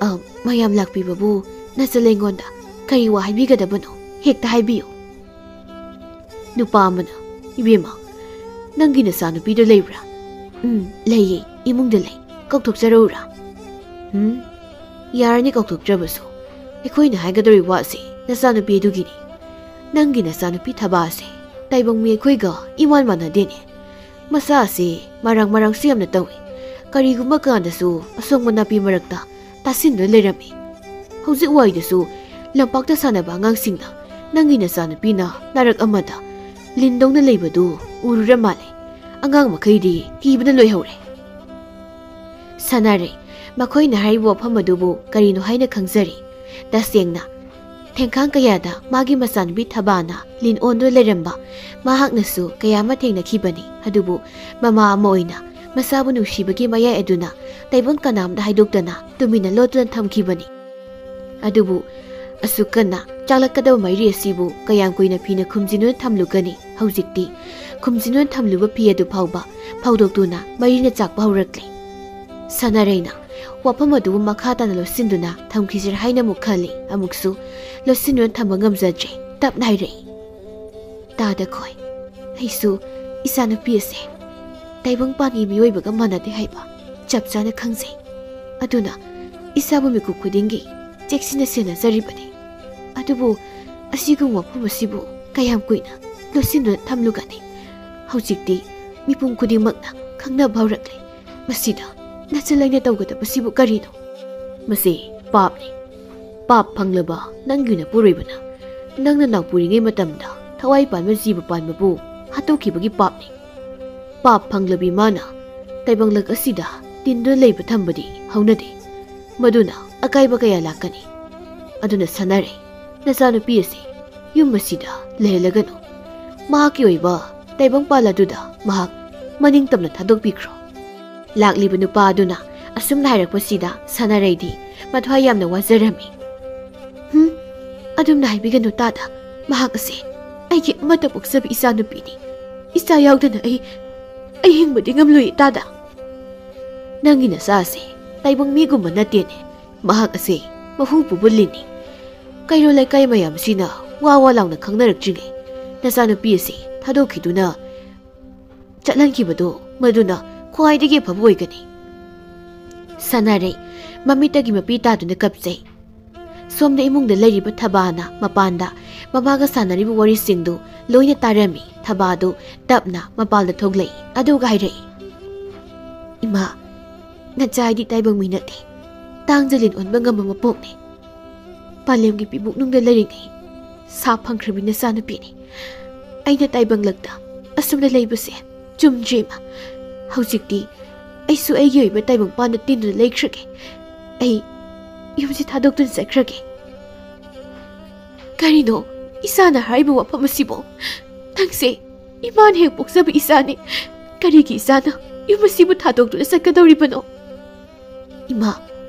"ꯑꯝ, ꯃꯌꯥꯝ ꯂꯥꯛꯄꯤꯕꯕꯨ ꯅꯆꯜ ꯑꯩꯉꯣꯟꯗ ꯀꯔꯤ ꯋꯥ ꯍꯥꯏꯕꯤꯒꯗꯕꯅꯣ? ꯍꯦꯛꯇ ꯍꯥꯏꯕꯤꯌꯨ꯫" ꯅꯨꯄꯥ ꯑꯃꯅ, "ꯏꯕꯦꯝꯃ, ꯅꯪꯒꯤ ꯅꯆꯥꯅꯨꯄꯤꯗꯣ ꯂꯩꯕ꯭ꯔꯥ?" "ꯎꯝ, ꯂꯩꯌꯦ, ꯏꯃꯨꯡꯗ ꯂꯩ꯫ ꯀꯧꯊꯣꯛꯆꯔꯛꯎꯔꯥ?" "ꯎꯝ, ꯌꯥꯔꯅꯤ ꯀꯧꯊꯣꯛꯇ꯭ꯔꯕꯁꯨ꯫ ꯑꯩꯈꯣꯏꯅ ꯍꯥꯏꯒꯗꯧꯔꯤꯕ ꯋꯥꯁꯤ ꯅꯆꯥꯅꯨꯄꯤ ꯑꯗꯨꯒꯤꯅꯤ꯫ ꯅꯪꯒꯤ ꯅꯆꯥꯅꯨꯄꯤ ꯊꯕꯥꯁꯦ ꯇꯥꯏꯕꯪ ꯃꯤ ꯑꯩꯈꯣꯏꯒ ꯏꯃꯥꯟ ꯃꯥꯟꯅꯗꯦꯅꯦ꯫ ꯃꯆꯥꯁꯦ ꯃꯔꯥꯡ ꯃꯔꯥꯡꯁꯨ ꯌꯥꯝꯅ ꯇꯧꯏ꯫ ꯀꯔꯤꯒꯨꯝꯕ ꯀꯥꯟꯗꯁꯨ ꯑꯁꯣꯡꯕ ꯅꯥꯄꯤ ꯃꯔꯛꯇ ꯇꯥꯁꯤꯟꯗꯨꯅ ꯂꯩꯔꯝꯃꯤ꯫ ꯍꯧꯖꯤꯛ ꯋꯥꯏꯗꯁꯨ ꯂꯝꯄꯥꯛꯇ ꯁꯥꯟꯅꯕ ꯑꯉꯥꯡꯁꯤꯡꯅ ꯅꯪꯒꯤ ꯅꯆꯥꯅꯨꯄꯤꯅ ꯅꯥꯔꯛ ꯑꯃꯗ ꯂꯤꯟꯗꯧꯅ ꯂꯩꯕꯗꯨ ꯎꯔꯨꯔ ꯃꯥꯜꯂꯦ꯫ ꯑꯉꯥꯡ ꯃꯈꯩꯗꯤ ꯀꯤꯕꯅ ꯂꯣꯏꯍꯧꯔꯦ꯫" ꯁꯥꯟꯅꯔꯦ꯫ ꯃꯈꯣꯏꯅ ꯍꯥꯏꯔꯤꯕ ꯋꯥꯐꯝ ꯑꯗꯨꯕꯨ ꯀꯔꯤꯅꯣ ꯍꯥꯏꯅ ꯈꯪꯖꯔꯤ꯫ ꯇꯁꯦꯡꯅ ꯊꯦꯡꯈꯥꯡ ꯀꯌꯥꯗ ꯃꯥꯒꯤ ꯃꯆꯥꯅꯨꯄꯤ ꯊꯕꯥꯅ ꯂꯤꯟ ꯑꯣꯟꯗꯨꯅ ꯂꯩꯔꯝꯕ ꯃꯍꯥꯛꯅꯁꯨ ꯀꯌꯥ ꯑꯃ ꯊꯦꯡꯅꯈꯤꯕꯅꯤ꯫ ꯑꯗꯨꯕꯨ ꯃꯃꯥ ꯑꯃ ꯑꯣꯏꯅ ꯃꯆꯥꯕꯨ ꯅꯨꯡꯁꯤꯕꯒꯤ ꯃꯌꯥꯏ ꯑꯗꯨꯅ ꯇꯥꯏꯕꯪ ꯀꯅꯥꯝꯗ ꯍꯥꯏꯗꯣꯛꯇꯅ ꯇꯨꯃꯤꯟꯅ ꯂꯣꯠꯇꯨꯅ ꯊꯝꯈꯤꯕꯅꯤ꯫ ꯑꯗꯨꯕꯨ ꯑꯁꯨꯛ ꯀꯟꯅ ꯆꯥꯛꯂꯛꯀꯗꯕ ꯃꯩꯔꯤ ꯑꯁꯤꯕꯨ ꯀꯌꯥꯝ ꯀꯨꯏꯅ ꯐꯤꯅ ꯈꯨꯝꯖꯤꯟꯗꯨꯅ ꯊꯝꯂꯨꯒꯅꯤ? ꯍꯧꯖꯤꯛꯇꯤ ꯈꯨꯝꯖꯤꯟꯗꯨꯅ ꯊꯝꯂꯨꯕ ꯐꯤ ꯑꯗꯨ ꯐꯥꯎꯕ ꯐꯧꯗꯣꯛꯇꯨꯅ ꯃꯩꯔꯤꯅ ꯆꯥꯛꯄ ꯍꯧꯔꯛꯂꯦ꯫ ꯁꯅꯥꯔꯩꯅ ꯋꯥꯐꯝ ꯑꯗꯨꯕꯨ ꯃꯈꯥ ꯇꯥꯅ ꯂꯣꯠꯁꯤꯟꯗꯨꯅ ꯊꯝꯈꯤꯁꯤꯔ ꯍꯥꯏꯅ ꯑꯃꯨꯛ ꯈꯜꯂꯤ, ꯑꯃꯨꯛꯁꯨ ꯂꯣꯠꯁꯤꯟꯗꯨꯅ ꯊꯝꯕ ꯉꯝꯖꯗ꯭ꯔꯦ꯫ ꯇꯞꯅ ꯍꯥꯏꯔꯛꯏ, "ꯇꯥꯗ ꯈꯣꯏ, ꯑꯩꯁꯨ ꯏꯆꯥꯅꯨꯄꯤ ꯑꯁꯦ ꯇꯥꯏꯕꯪꯄꯥꯟꯒꯤ ꯃꯤꯑꯣꯏꯕꯒ ꯃꯥꯟꯅꯗꯦ ꯍꯥꯏꯕ ꯆꯞ ꯆꯥꯅ ꯈꯪꯖꯩ꯫ ꯑꯗꯨꯅ ꯏꯆꯥꯕꯨ ꯃꯤꯀꯨꯞ ꯈꯨꯗꯤꯡꯒꯤ ꯆꯦꯛꯁꯤꯟꯅ ꯁꯦꯟꯅꯖꯔꯤꯕꯅꯤ꯫ ꯑꯗꯨꯕꯨ ꯑꯁꯤꯒꯨꯝꯕ ꯋꯥꯐꯝ ꯑꯁꯤꯕꯨ ꯀꯌꯥꯝ ꯀꯨꯏꯅ ꯂꯣꯠꯁꯤꯟꯗꯨꯅ ꯊꯝꯂꯨꯒꯅꯤ? ꯍꯧꯖꯤꯛꯇꯤ ꯃꯤꯄꯨꯝ ꯈꯨꯗꯤꯡꯃꯛꯅ ꯈꯪꯅꯕ ꯍꯧꯔꯛꯂꯦ꯫ ꯃꯁꯤꯗ ꯅꯆꯜ ꯑꯩꯅ ꯇꯧꯒꯗꯕꯁꯤꯕꯨ ꯀꯔꯤꯅꯣ?" "ꯃꯁꯤ ꯄꯥꯞꯅꯤ꯫ ꯄꯥꯞ ꯐꯪꯂꯕ ꯅꯪꯒꯤ ꯅꯄꯨꯔꯣꯏꯕꯅ ꯅꯪꯅ ꯅꯥꯎꯄꯨꯔꯤꯉꯩ ꯃꯇꯝꯗ ꯊꯋꯥꯏ ꯄꯥꯟꯕ ꯖꯤꯕ ꯄꯥꯟꯕꯕꯨ ꯍꯥꯠꯇꯣꯛꯈꯤꯕꯒꯤ ꯄꯥꯞꯅꯤ꯫ ꯄꯥꯞ ꯐꯪꯂꯕꯤ ꯃꯥꯅ ꯇꯥꯏꯕꯪꯂꯛ ꯑꯁꯤꯗ ꯇꯤꯟꯗꯨꯅ ꯂꯩꯕ ꯊꯝꯕꯗꯤ ꯍꯧꯅꯗꯦ꯫ ꯃꯗꯨꯅ ꯑꯀꯥꯏꯕ ꯀꯌꯥ ꯂꯥꯛꯀꯅꯤ꯫ ꯑꯗꯨꯅ ꯁꯥꯟꯅꯔꯦ, ꯅꯆꯥꯅꯨꯄꯤ ꯑꯁꯤ ꯌꯨꯝ ꯑꯁꯤꯗ ꯂꯩꯍꯜꯂꯒꯅꯨ꯫ ꯃꯍꯥꯛꯀꯤ ꯑꯣꯏꯕ ꯇꯥꯏꯕꯪꯄꯥꯜ ꯑꯗꯨꯗ ꯃꯍꯥꯛ ꯃꯅꯤꯡ ꯇꯝꯅ ꯊꯥꯗꯣꯛꯄꯤꯈ꯭ꯔꯣ꯫" ꯂꯥꯛꯂꯤꯕ ꯅꯨꯄꯥ ꯑꯗꯨꯅ ꯑꯁꯨꯝꯅ ꯍꯥꯏꯔꯛꯄꯁꯤꯗ ꯁꯥꯟꯅꯔꯩꯗꯤ ꯃꯊ꯭ꯋꯥꯏ ꯌꯥꯝꯅ ꯋꯥꯖꯔꯝꯃꯤ꯫ "ꯍꯨꯝ, ꯑꯗꯨꯝꯅ ꯍꯥꯏꯕꯤꯒꯅꯨ ꯇꯥꯗ꯫ ꯃꯍꯥꯛ ꯑꯁꯤ ꯑꯩꯒꯤ ꯑꯃꯠꯇ ꯄꯣꯛꯆꯕ ꯏꯆꯥꯅꯨꯄꯤꯅꯤ꯫ ꯏꯆꯥ ꯌꯥꯎꯗꯅ ꯑꯩ, ꯑꯩ ꯍꯤꯡꯕꯗꯤ ꯉꯝꯂꯣꯏ ꯇꯥꯗ꯫ ꯅꯪꯒꯤ ꯅꯆꯥ ꯑꯁꯤ ꯇꯥꯏꯕꯪ ꯃꯤꯒꯨꯝꯕ ꯅꯠꯇꯦꯅꯦ꯫ ꯃꯍꯥꯛ ꯑꯁꯤ ꯃꯍꯨ ꯄꯨꯕ ꯂꯤꯟꯅꯤ꯫ ꯀꯩꯔꯣꯜ ꯂꯩꯀꯥꯏ ꯃꯌꯥꯝꯁꯤꯅ ꯋꯥ ꯋꯥ ꯂꯥꯎꯅ ꯈꯪꯅꯔꯛꯇ꯭ꯔꯤꯉꯩ ꯅꯆꯥꯅꯨꯄꯤ ꯑꯁꯤ ꯊꯥꯗꯣꯛꯈꯤꯗꯨꯅ ꯆꯠꯍꯟꯈꯤꯕꯗꯨ ꯃꯗꯨꯅ ꯈ꯭ꯋꯥꯏꯗꯒꯤ ꯑꯐꯕ ꯑꯣꯏꯒꯅꯤ꯫" ꯁꯥꯟꯅꯔꯩ ꯃꯃꯤꯠꯇꯒꯤ ꯃꯄꯤ ꯇꯥꯗꯨꯅ ꯀꯞꯆꯩ꯫ ꯁꯣꯝꯗ ꯏꯃꯨꯡꯗ ꯂꯩꯔꯤꯕ ꯊꯕꯥꯅ ꯃꯄꯥꯟꯗ ꯃꯃꯥꯒ ꯁꯥꯟꯅꯔꯤꯕ ꯋꯥꯔꯤꯁꯤꯡꯗꯨ ꯂꯣꯏꯅ ꯇꯥꯔꯝꯃꯤ꯫ ꯊꯕꯥꯗꯨ ꯇꯞꯅ ꯃꯄꯥꯟꯗ ꯊꯣꯛꯂꯛꯏ, ꯑꯗꯨꯒ ꯍꯥꯏꯔꯛꯏ, "ꯏꯃꯥ, ꯅꯆꯥ ꯍꯥꯏꯗꯤ ꯇꯥꯏꯕꯪ ꯃꯤ ꯅꯠꯇꯦ꯫ ꯇꯥꯡꯖ ꯂꯤꯟ ꯑꯣꯟꯕ ꯉꯝꯕ ꯃꯄꯣꯛꯅꯤ꯫ ꯄꯥꯂꯦꯝꯒꯤ ꯄꯤꯕꯨꯛꯅꯨꯡꯗ ꯂꯩꯔꯤꯉꯩ ꯁꯥ ꯐꯪꯈ꯭ꯔꯕꯤ ꯅꯆꯥꯅꯨꯄꯤꯅꯤ꯫ ꯑꯩꯅ ꯇꯥꯏꯕꯪꯂꯛꯇ ꯑꯁꯨꯝꯅ ꯂꯩꯕꯁꯦ ꯆꯨꯝꯗ꯭ꯔꯦ, ꯏꯃꯥ꯫ ꯍꯧꯖꯤꯛꯇꯤ ꯑꯩꯁꯨ ꯑꯩꯒꯤ ꯑꯣꯏꯕ ꯇꯥꯏꯕꯪꯄꯥꯟꯗ ꯇꯤꯟꯗꯨꯅ ꯂꯩꯈ꯭ꯔꯒꯦ꯫ ꯑꯩ ꯌꯨꯝꯁꯤ ꯊꯥꯗꯣꯛꯇꯨꯅ ꯆꯠꯈ꯭ꯔꯒꯦ꯫" ꯀꯔꯤꯅꯣ ꯏꯆꯥꯅ ꯍꯥꯏꯔꯤꯕ ꯋꯥꯐꯝ ꯑꯁꯤꯕꯣ? ꯅꯪꯁꯦ ꯏꯃꯥꯅ ꯍꯦꯛ ꯄꯣꯛꯆꯕ ꯏꯆꯥꯅꯤ꯫ ꯀꯔꯤꯒꯤ ꯏꯆꯥꯅ ꯌꯨꯝ ꯑꯁꯤꯕꯨ ꯊꯥꯗꯣꯛꯇꯨꯅ ꯆꯠꯀꯗꯧꯔꯤꯕꯅꯣ? ꯏꯃꯥ,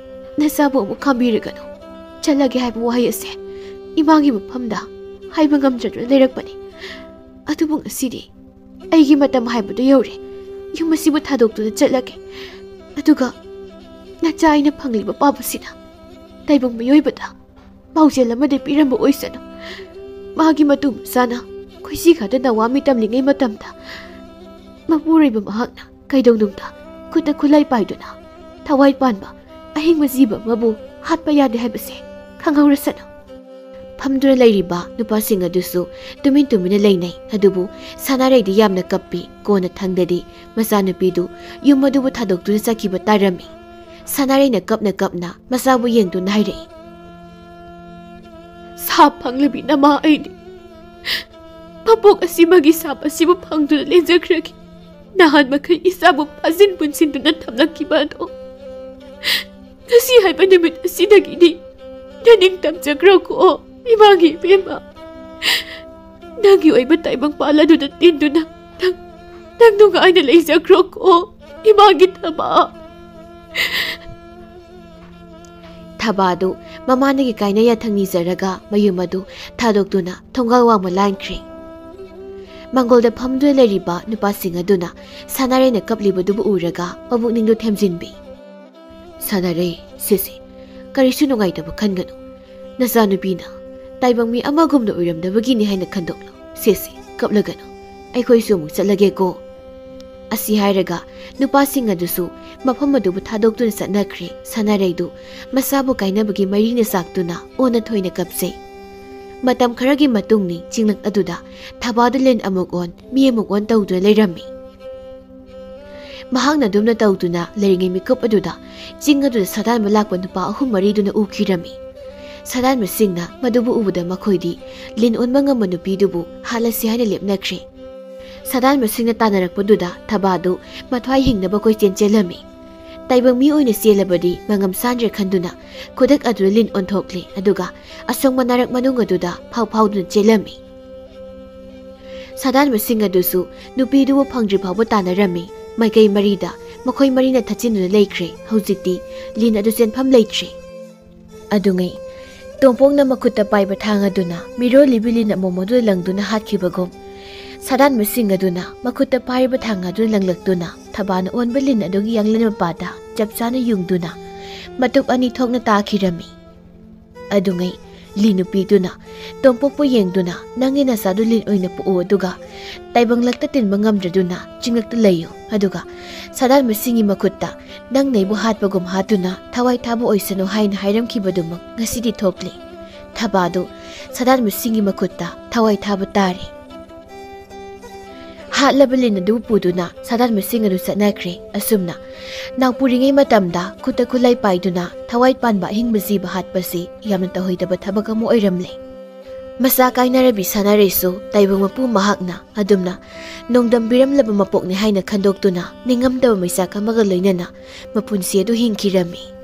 ꯅꯆꯥꯕꯨ ꯑꯃꯨꯛ ꯈꯥꯝꯕꯤꯔꯒꯅꯨ꯫ ꯆꯠꯂꯒꯦ ꯍꯥꯏꯕ ꯋꯥꯍꯩ ꯑꯁꯦ ꯏꯃꯥꯒꯤ ꯃꯐꯝꯗ ꯍꯥꯏꯕ ꯉꯝꯗ꯭ꯔꯗꯨꯅ ꯂꯩꯔꯛꯄꯅꯤ꯫ ꯑꯗꯨꯕꯨ ꯉꯁꯤꯗꯤ ꯑꯩꯒꯤ ꯃꯇꯝ ꯍꯥꯏꯕꯗꯨ ꯌꯧꯔꯦ꯫ ꯌꯨꯝ ꯑꯁꯤꯕꯨ ꯊꯥꯗꯣꯛꯇꯨꯅ ꯆꯠꯂꯒꯦ꯫ ꯑꯗꯨꯒ ꯅꯆꯥ ꯑꯩꯅ ꯐꯪꯂꯤꯕ ꯄꯥꯞ ꯑꯁꯤꯅ ꯇꯥꯏꯕꯪ ꯃꯤꯑꯣꯏꯕꯗ ꯄꯥꯎꯖꯦꯜ ꯑꯃꯗꯤ ꯄꯤꯔꯝꯕ ꯑꯣꯏꯁꯅꯨ꯫ ꯃꯍꯥꯛꯀꯤ ꯃꯇꯨ ꯃꯆꯥꯅ ꯈꯣꯏꯁꯤ ꯈꯥꯗꯅ ꯋꯥ ꯃꯤ ꯇꯝꯂꯤꯉꯩ ꯃꯇꯝꯗ ꯃꯄꯨꯔꯣꯏꯕ ꯃꯍꯥꯛꯅ ꯀꯩꯗꯧꯅꯨꯡꯗ ꯈꯨꯠꯇ ꯈꯨꯠꯂꯥꯏ ꯄꯥꯏꯗꯨꯅ ꯊꯋꯥꯏ ꯄꯥꯟꯕ ꯑꯍꯤꯡꯕ ꯖꯤꯕ ꯑꯃꯕꯨ ꯍꯥꯠꯄ ꯌꯥꯗꯦ ꯍꯥꯏꯕꯁꯦ ꯈꯪꯍꯧꯔꯁꯅꯨ꯫ ꯐꯝꯗꯨꯅ ꯂꯩꯔꯤꯕ ꯅꯨꯄꯥꯁꯤꯡ ꯑꯗꯨꯁꯨ ꯇꯨꯃꯤꯟ ꯇꯨꯃꯤꯟꯅ ꯂꯩꯅꯩ꯫ ꯑꯗꯨꯕꯨ ꯁꯅꯥꯔꯩꯗꯤ ꯌꯥꯝꯅ ꯀꯞꯄꯤ꯫ ꯀꯣꯟꯅꯊꯪꯗꯗꯤ ꯃꯆꯥꯅꯨꯄꯤꯗꯨ ꯌꯨꯝ ꯑꯗꯨꯕꯨ ꯊꯥꯗꯣꯛꯇꯨꯅ ꯆꯠꯈꯤꯕ ꯇꯥꯔꯝꯃꯤ꯫ ꯁꯅꯥꯔꯩꯅ ꯀꯞꯅ ꯀꯞꯅ ꯃꯆꯥꯕꯨ ꯌꯦꯡꯗꯨꯅ ꯍꯥꯏꯔꯛꯏ, "ꯁꯥꯞ ꯐꯪꯂꯕꯤ ꯅꯃꯥ ꯑꯩꯗꯤ ꯃꯄꯣꯛ ꯑꯁꯤꯃꯒꯤ ꯁꯥꯞ ꯑꯁꯤꯕꯨ ꯐꯪꯗꯨꯅ ꯂꯦꯟꯖꯈ꯭ꯔꯒꯦ꯫ ꯅꯍꯥꯟ ꯃꯈꯩ ꯏꯆꯥꯕꯨ ꯐꯥꯖꯤꯟ ꯄꯨꯟꯁꯤꯟꯗꯨꯅ ꯊꯝꯂꯛꯈꯤꯕ ꯑꯗꯣ ꯉꯁꯤ ꯍꯥꯏꯕ ꯅꯨꯃꯤꯠ ꯑꯁꯤꯗꯒꯤꯗꯤ ꯅꯅꯤꯡ ꯇꯝꯖꯈ꯭ꯔꯣꯀꯣ, ꯏꯃꯥꯒꯤ ꯏꯕꯦꯝꯃ꯫ ꯅꯪꯒꯤ ꯑꯣꯏꯕ ꯇꯥꯏꯕꯪꯄꯥꯜ ꯑꯗꯨꯗ ꯇꯤꯟꯗꯨꯅ ꯅꯪ, ꯅꯪ ꯅꯨꯡꯉꯥꯏꯅ ꯂꯩꯖꯈ꯭ꯔꯣꯀꯣ, ꯏꯃꯥꯒꯤ ꯊꯕꯥ꯫" ꯊꯕꯥꯗꯨ ꯃꯃꯥꯅꯒꯤ ꯀꯥꯏꯅ ꯌꯥꯊꯪ ꯅꯤꯖꯔꯒ ꯃꯌꯨꯝ ꯑꯗꯨ ꯊꯥꯗꯣꯛꯇꯨꯅ ꯊꯣꯡꯒꯥꯜ ꯋꯥꯡꯃ ꯂꯥꯟꯈ꯭ꯔꯦ꯫ ꯃꯪꯒꯣꯜꯗ ꯐꯝꯗꯨꯅ ꯂꯩꯔꯤꯕ ꯅꯨꯄꯥꯁꯤꯡ ꯑꯗꯨꯅ ꯁꯅꯥꯔꯩꯅ ꯀꯞꯂꯤꯕꯗꯨꯕꯨ ꯎꯔꯒ ꯃꯕꯨꯛꯅꯤꯡꯗꯨ ꯊꯦꯝꯖꯤꯟꯕꯤ꯫ "ꯁꯅꯥꯔꯩ, ꯁꯦꯁꯦ, ꯀꯔꯤꯁꯨ ꯅꯨꯡꯉꯥꯏꯇꯕ ꯈꯟꯒꯅꯨ꯫ ꯅꯆꯥꯅꯨꯄꯤꯅ ꯇꯥꯏꯕꯪ ꯃꯤ ꯑꯃꯒꯨꯝꯅ ꯑꯣꯏꯔꯝꯗꯕꯒꯤꯅꯤ ꯍꯥꯏꯅ ꯈꯟꯗꯣꯛꯂꯣ꯫ ꯁꯦꯁꯦ, ꯀꯞꯂꯒꯅꯨ꯫ ꯑꯩꯈꯣꯏꯁꯨ ꯑꯃꯨꯛ ꯆꯠꯂꯒꯦꯀꯣ꯫" ꯑꯁꯤ ꯍꯥꯏꯔꯒ ꯅꯨꯄꯥꯁꯤꯡ ꯑꯗꯨꯁꯨ ꯃꯐꯝ ꯑꯗꯨꯕꯨ ꯊꯥꯗꯣꯛꯇꯨꯅ ꯆꯠꯅꯈ꯭ꯔꯦ꯫ ꯁꯅꯥꯔꯩꯗꯨ ꯃꯁꯥꯕꯨ ꯀꯥꯏꯅꯕꯒꯤ ꯃꯔꯤꯅ ꯆꯥꯛꯇꯨꯅ ꯑꯣꯟꯅ ꯊꯣꯏꯅ ꯀꯞꯆꯩ꯫ ꯃꯇꯝ ꯈꯔꯒꯤ ꯃꯇꯨꯡꯅꯤ ꯆꯤꯡꯂꯛ ꯑꯗꯨꯗ ꯊꯕꯥꯗ ꯂꯤꯟ ꯑꯃꯨꯛ ꯑꯣꯟ, ꯃꯤ ꯑꯃꯨꯛ ꯑꯣꯟ ꯇꯧꯗꯨꯅ ꯂꯩꯔꯝꯃꯤ꯫ ꯃꯍꯥꯛꯅ ꯑꯗꯨꯝꯅ ꯇꯧꯗꯨꯅ ꯂꯩꯔꯤꯉꯩ ꯃꯤꯀꯨꯞ ꯑꯗꯨꯗ ꯆꯤꯡ ꯑꯗꯨꯗ ꯁꯥꯗꯥꯟꯕ ꯂꯥꯛꯄ ꯅꯨꯄꯥ ꯑꯍꯨꯝ ꯃꯔꯤꯗꯨꯅ ꯎꯈꯤꯔꯝꯃꯤ꯫ ꯁꯥꯗꯥꯟꯕꯁꯤꯡꯅ ꯃꯗꯨꯕꯨ ꯎꯕꯗ ꯃꯈꯣꯏꯗꯤ ꯂꯤꯟ ꯑꯣꯟꯕ ꯉꯝꯕ ꯅꯨꯄꯤꯗꯨꯕꯨ ꯍꯥꯠꯂꯁꯤ ꯍꯥꯏꯅ ꯂꯦꯞꯅꯈ꯭ꯔꯦ꯫ ꯁꯥꯗꯥꯟꯕꯁꯤꯡꯅ ꯇꯥꯟꯅꯔꯛꯄꯗꯨꯗ ꯊꯕꯥꯗꯨ ꯃꯊ꯭ꯋꯥꯏ ꯍꯤꯡꯅꯕ ꯀꯣꯏꯆꯦꯟ ꯆꯦꯜꯂꯝꯃꯤ꯫ ꯇꯥꯏꯕꯪ ꯃꯤ ꯑꯣꯏꯅ ꯆꯦꯜꯂꯕꯗꯤ ꯃꯉꯝ ꯁꯥꯟꯗ꯭ꯔꯦ ꯈꯟꯗꯨꯅ ꯈꯨꯗꯛ ꯑꯗꯨꯗ ꯂꯤꯟ ꯑꯣꯟꯊꯣꯛꯂꯦ, ꯑꯗꯨꯒ ꯑꯁꯣꯡꯕ ꯅꯥꯔꯛ ꯃꯅꯨꯡ ꯑꯗꯨꯗ ꯐꯥꯎ ꯐꯥꯎꯗꯨꯅ ꯆꯦꯜꯂꯝꯃꯤ꯫ ꯁꯥꯗꯥꯟꯕꯁꯤꯡ ꯑꯗꯨꯁꯨ ꯅꯨꯄꯤꯗꯨꯕꯨ ꯐꯪꯗ꯭ꯔꯤ ꯐꯥꯎꯕ ꯇꯥꯟꯅꯔꯝꯃꯤ꯫ ꯃꯥꯏꯀꯩ ꯃꯔꯤꯗ ꯃꯈꯣꯏ ꯃꯔꯤꯅ ꯊꯠꯆꯤꯟꯗꯨꯅ ꯂꯩꯈ꯭ꯔꯦ꯫ ꯍꯧꯖꯤꯛꯇꯤ ꯂꯤꯟ ꯑꯗꯨ ꯆꯦꯟꯐꯝ ꯂꯩꯇ꯭ꯔꯦ꯫ ꯑꯗꯨꯉꯩ ꯇꯣꯝꯄꯣꯛꯅ ꯃꯈꯨꯠꯇ ꯄꯥꯏꯕ ꯊꯥꯡ ꯑꯗꯨꯅ ꯃꯤꯔꯣꯜꯂꯤꯕꯤ ꯂꯤꯟ ꯑꯃꯣꯝ ꯑꯗꯨ ꯂꯪꯗꯨꯅ ꯍꯥꯠꯈꯤꯕꯒꯨꯝ, ꯁꯥꯗꯥꯟꯕꯁꯤꯡ ꯑꯗꯨꯅ ꯃꯈꯨꯠꯇ ꯄꯥꯏꯔꯤꯕ ꯊꯥꯡ ꯑꯗꯨ ꯂꯪꯂꯛꯇꯨꯅ ꯊꯕꯥꯅ ꯑꯣꯟꯕ ꯂꯤꯟ ꯑꯗꯨꯒꯤ ꯌꯥꯡꯂꯦꯟ ꯃꯄꯥꯗ ꯆꯞ ꯆꯥꯅ ꯌꯨꯡꯗꯨꯅ ꯃꯇꯨꯞ ꯑꯅꯤ ꯊꯣꯛꯅ ꯇꯥꯈꯤꯔꯝꯃꯤ꯫ ꯑꯗꯨꯉꯩ ꯂꯤꯟ ꯅꯨꯄꯤꯗꯨꯅ ꯇꯣꯝꯄꯣꯛꯄꯨ ꯌꯦꯡꯗꯨꯅ, "ꯅꯪꯒꯤ ꯅꯆꯥꯗꯨ ꯂꯤꯟ ꯑꯣꯏꯅ ꯄꯣꯛꯎ, ꯑꯗꯨꯒ ꯇꯥꯏꯕꯪꯂꯛꯇ ꯇꯤꯟꯕ ꯉꯝꯗ꯭ꯔꯗꯨꯅ ꯆꯤꯡꯂꯛꯇ ꯂꯩꯌꯨ, ꯑꯗꯨꯒ ꯁꯥꯗꯥꯟꯕꯁꯤꯡꯒꯤ ꯃꯈꯨꯠꯇ ꯅꯪ ꯅꯩꯕꯨ ꯍꯥꯠꯄꯒꯨꯝ ꯍꯥꯠꯇꯨꯅ ꯊꯋꯥꯏ ꯊꯥꯕ ꯑꯣꯏꯁꯅꯨ" ꯍꯥꯏꯅ ꯍꯥꯏꯔꯝꯈꯤꯕꯗꯨꯃꯛ ꯉꯁꯤꯗꯤ ꯊꯣꯛꯂꯤ꯫ ꯊꯕꯥꯗꯨ ꯁꯥꯗꯥꯟꯕꯁꯤꯡꯒꯤ ꯃꯈꯨꯠꯇ ꯊꯋꯥꯏ ꯊꯥꯕ ꯇꯥꯔꯦ꯫ ꯍꯥꯠꯂꯕ ꯂꯤꯟ ꯑꯗꯨ ꯄꯨꯗꯨꯅ ꯁꯥꯗꯥꯟꯕꯁꯤꯡ ꯑꯗꯨ ꯆꯠꯅꯈ꯭ꯔꯦ꯫ ꯑꯁꯨꯝꯅ ꯅꯥꯎꯄꯨꯔꯤꯉꯩ ꯃꯇꯝꯗ ꯈꯨꯠꯇ ꯈꯨꯠꯂꯥꯏ ꯄꯥꯏꯗꯨꯅ ꯊꯋꯥꯏ ꯄꯥꯟꯕ ꯑꯍꯤꯡꯕ ꯖꯤꯕ ꯍꯥꯠꯄꯁꯤ ꯌꯥꯝꯅ ꯇꯧꯍꯩꯗꯕ ꯊꯕꯛ ꯑꯃ ꯑꯣꯏꯔꯝꯂꯦ꯫ ꯃꯆꯥ ꯀꯥꯏꯅꯔꯕꯤ ꯁꯥꯟꯅꯔꯩꯁꯨ ꯇꯥꯏꯕꯪ ꯃꯄꯨ ꯃꯍꯥꯛꯅ ꯑꯗꯨꯝꯅ ꯅꯣꯡꯗꯝꯕꯤꯔꯝꯂꯕ ꯃꯄꯣꯛꯅꯤ ꯍꯥꯏꯅ ꯈꯟꯗꯣꯛꯇꯨꯅ ꯅꯤꯡꯉꯝꯗꯕ ꯃꯩꯆꯥꯛ ꯑꯃꯒ ꯂꯣꯏꯅꯅ ꯃꯄꯨꯟꯁꯤ ꯑꯗꯨ ꯍꯤꯡꯈꯤꯔꯝꯃꯤ꯫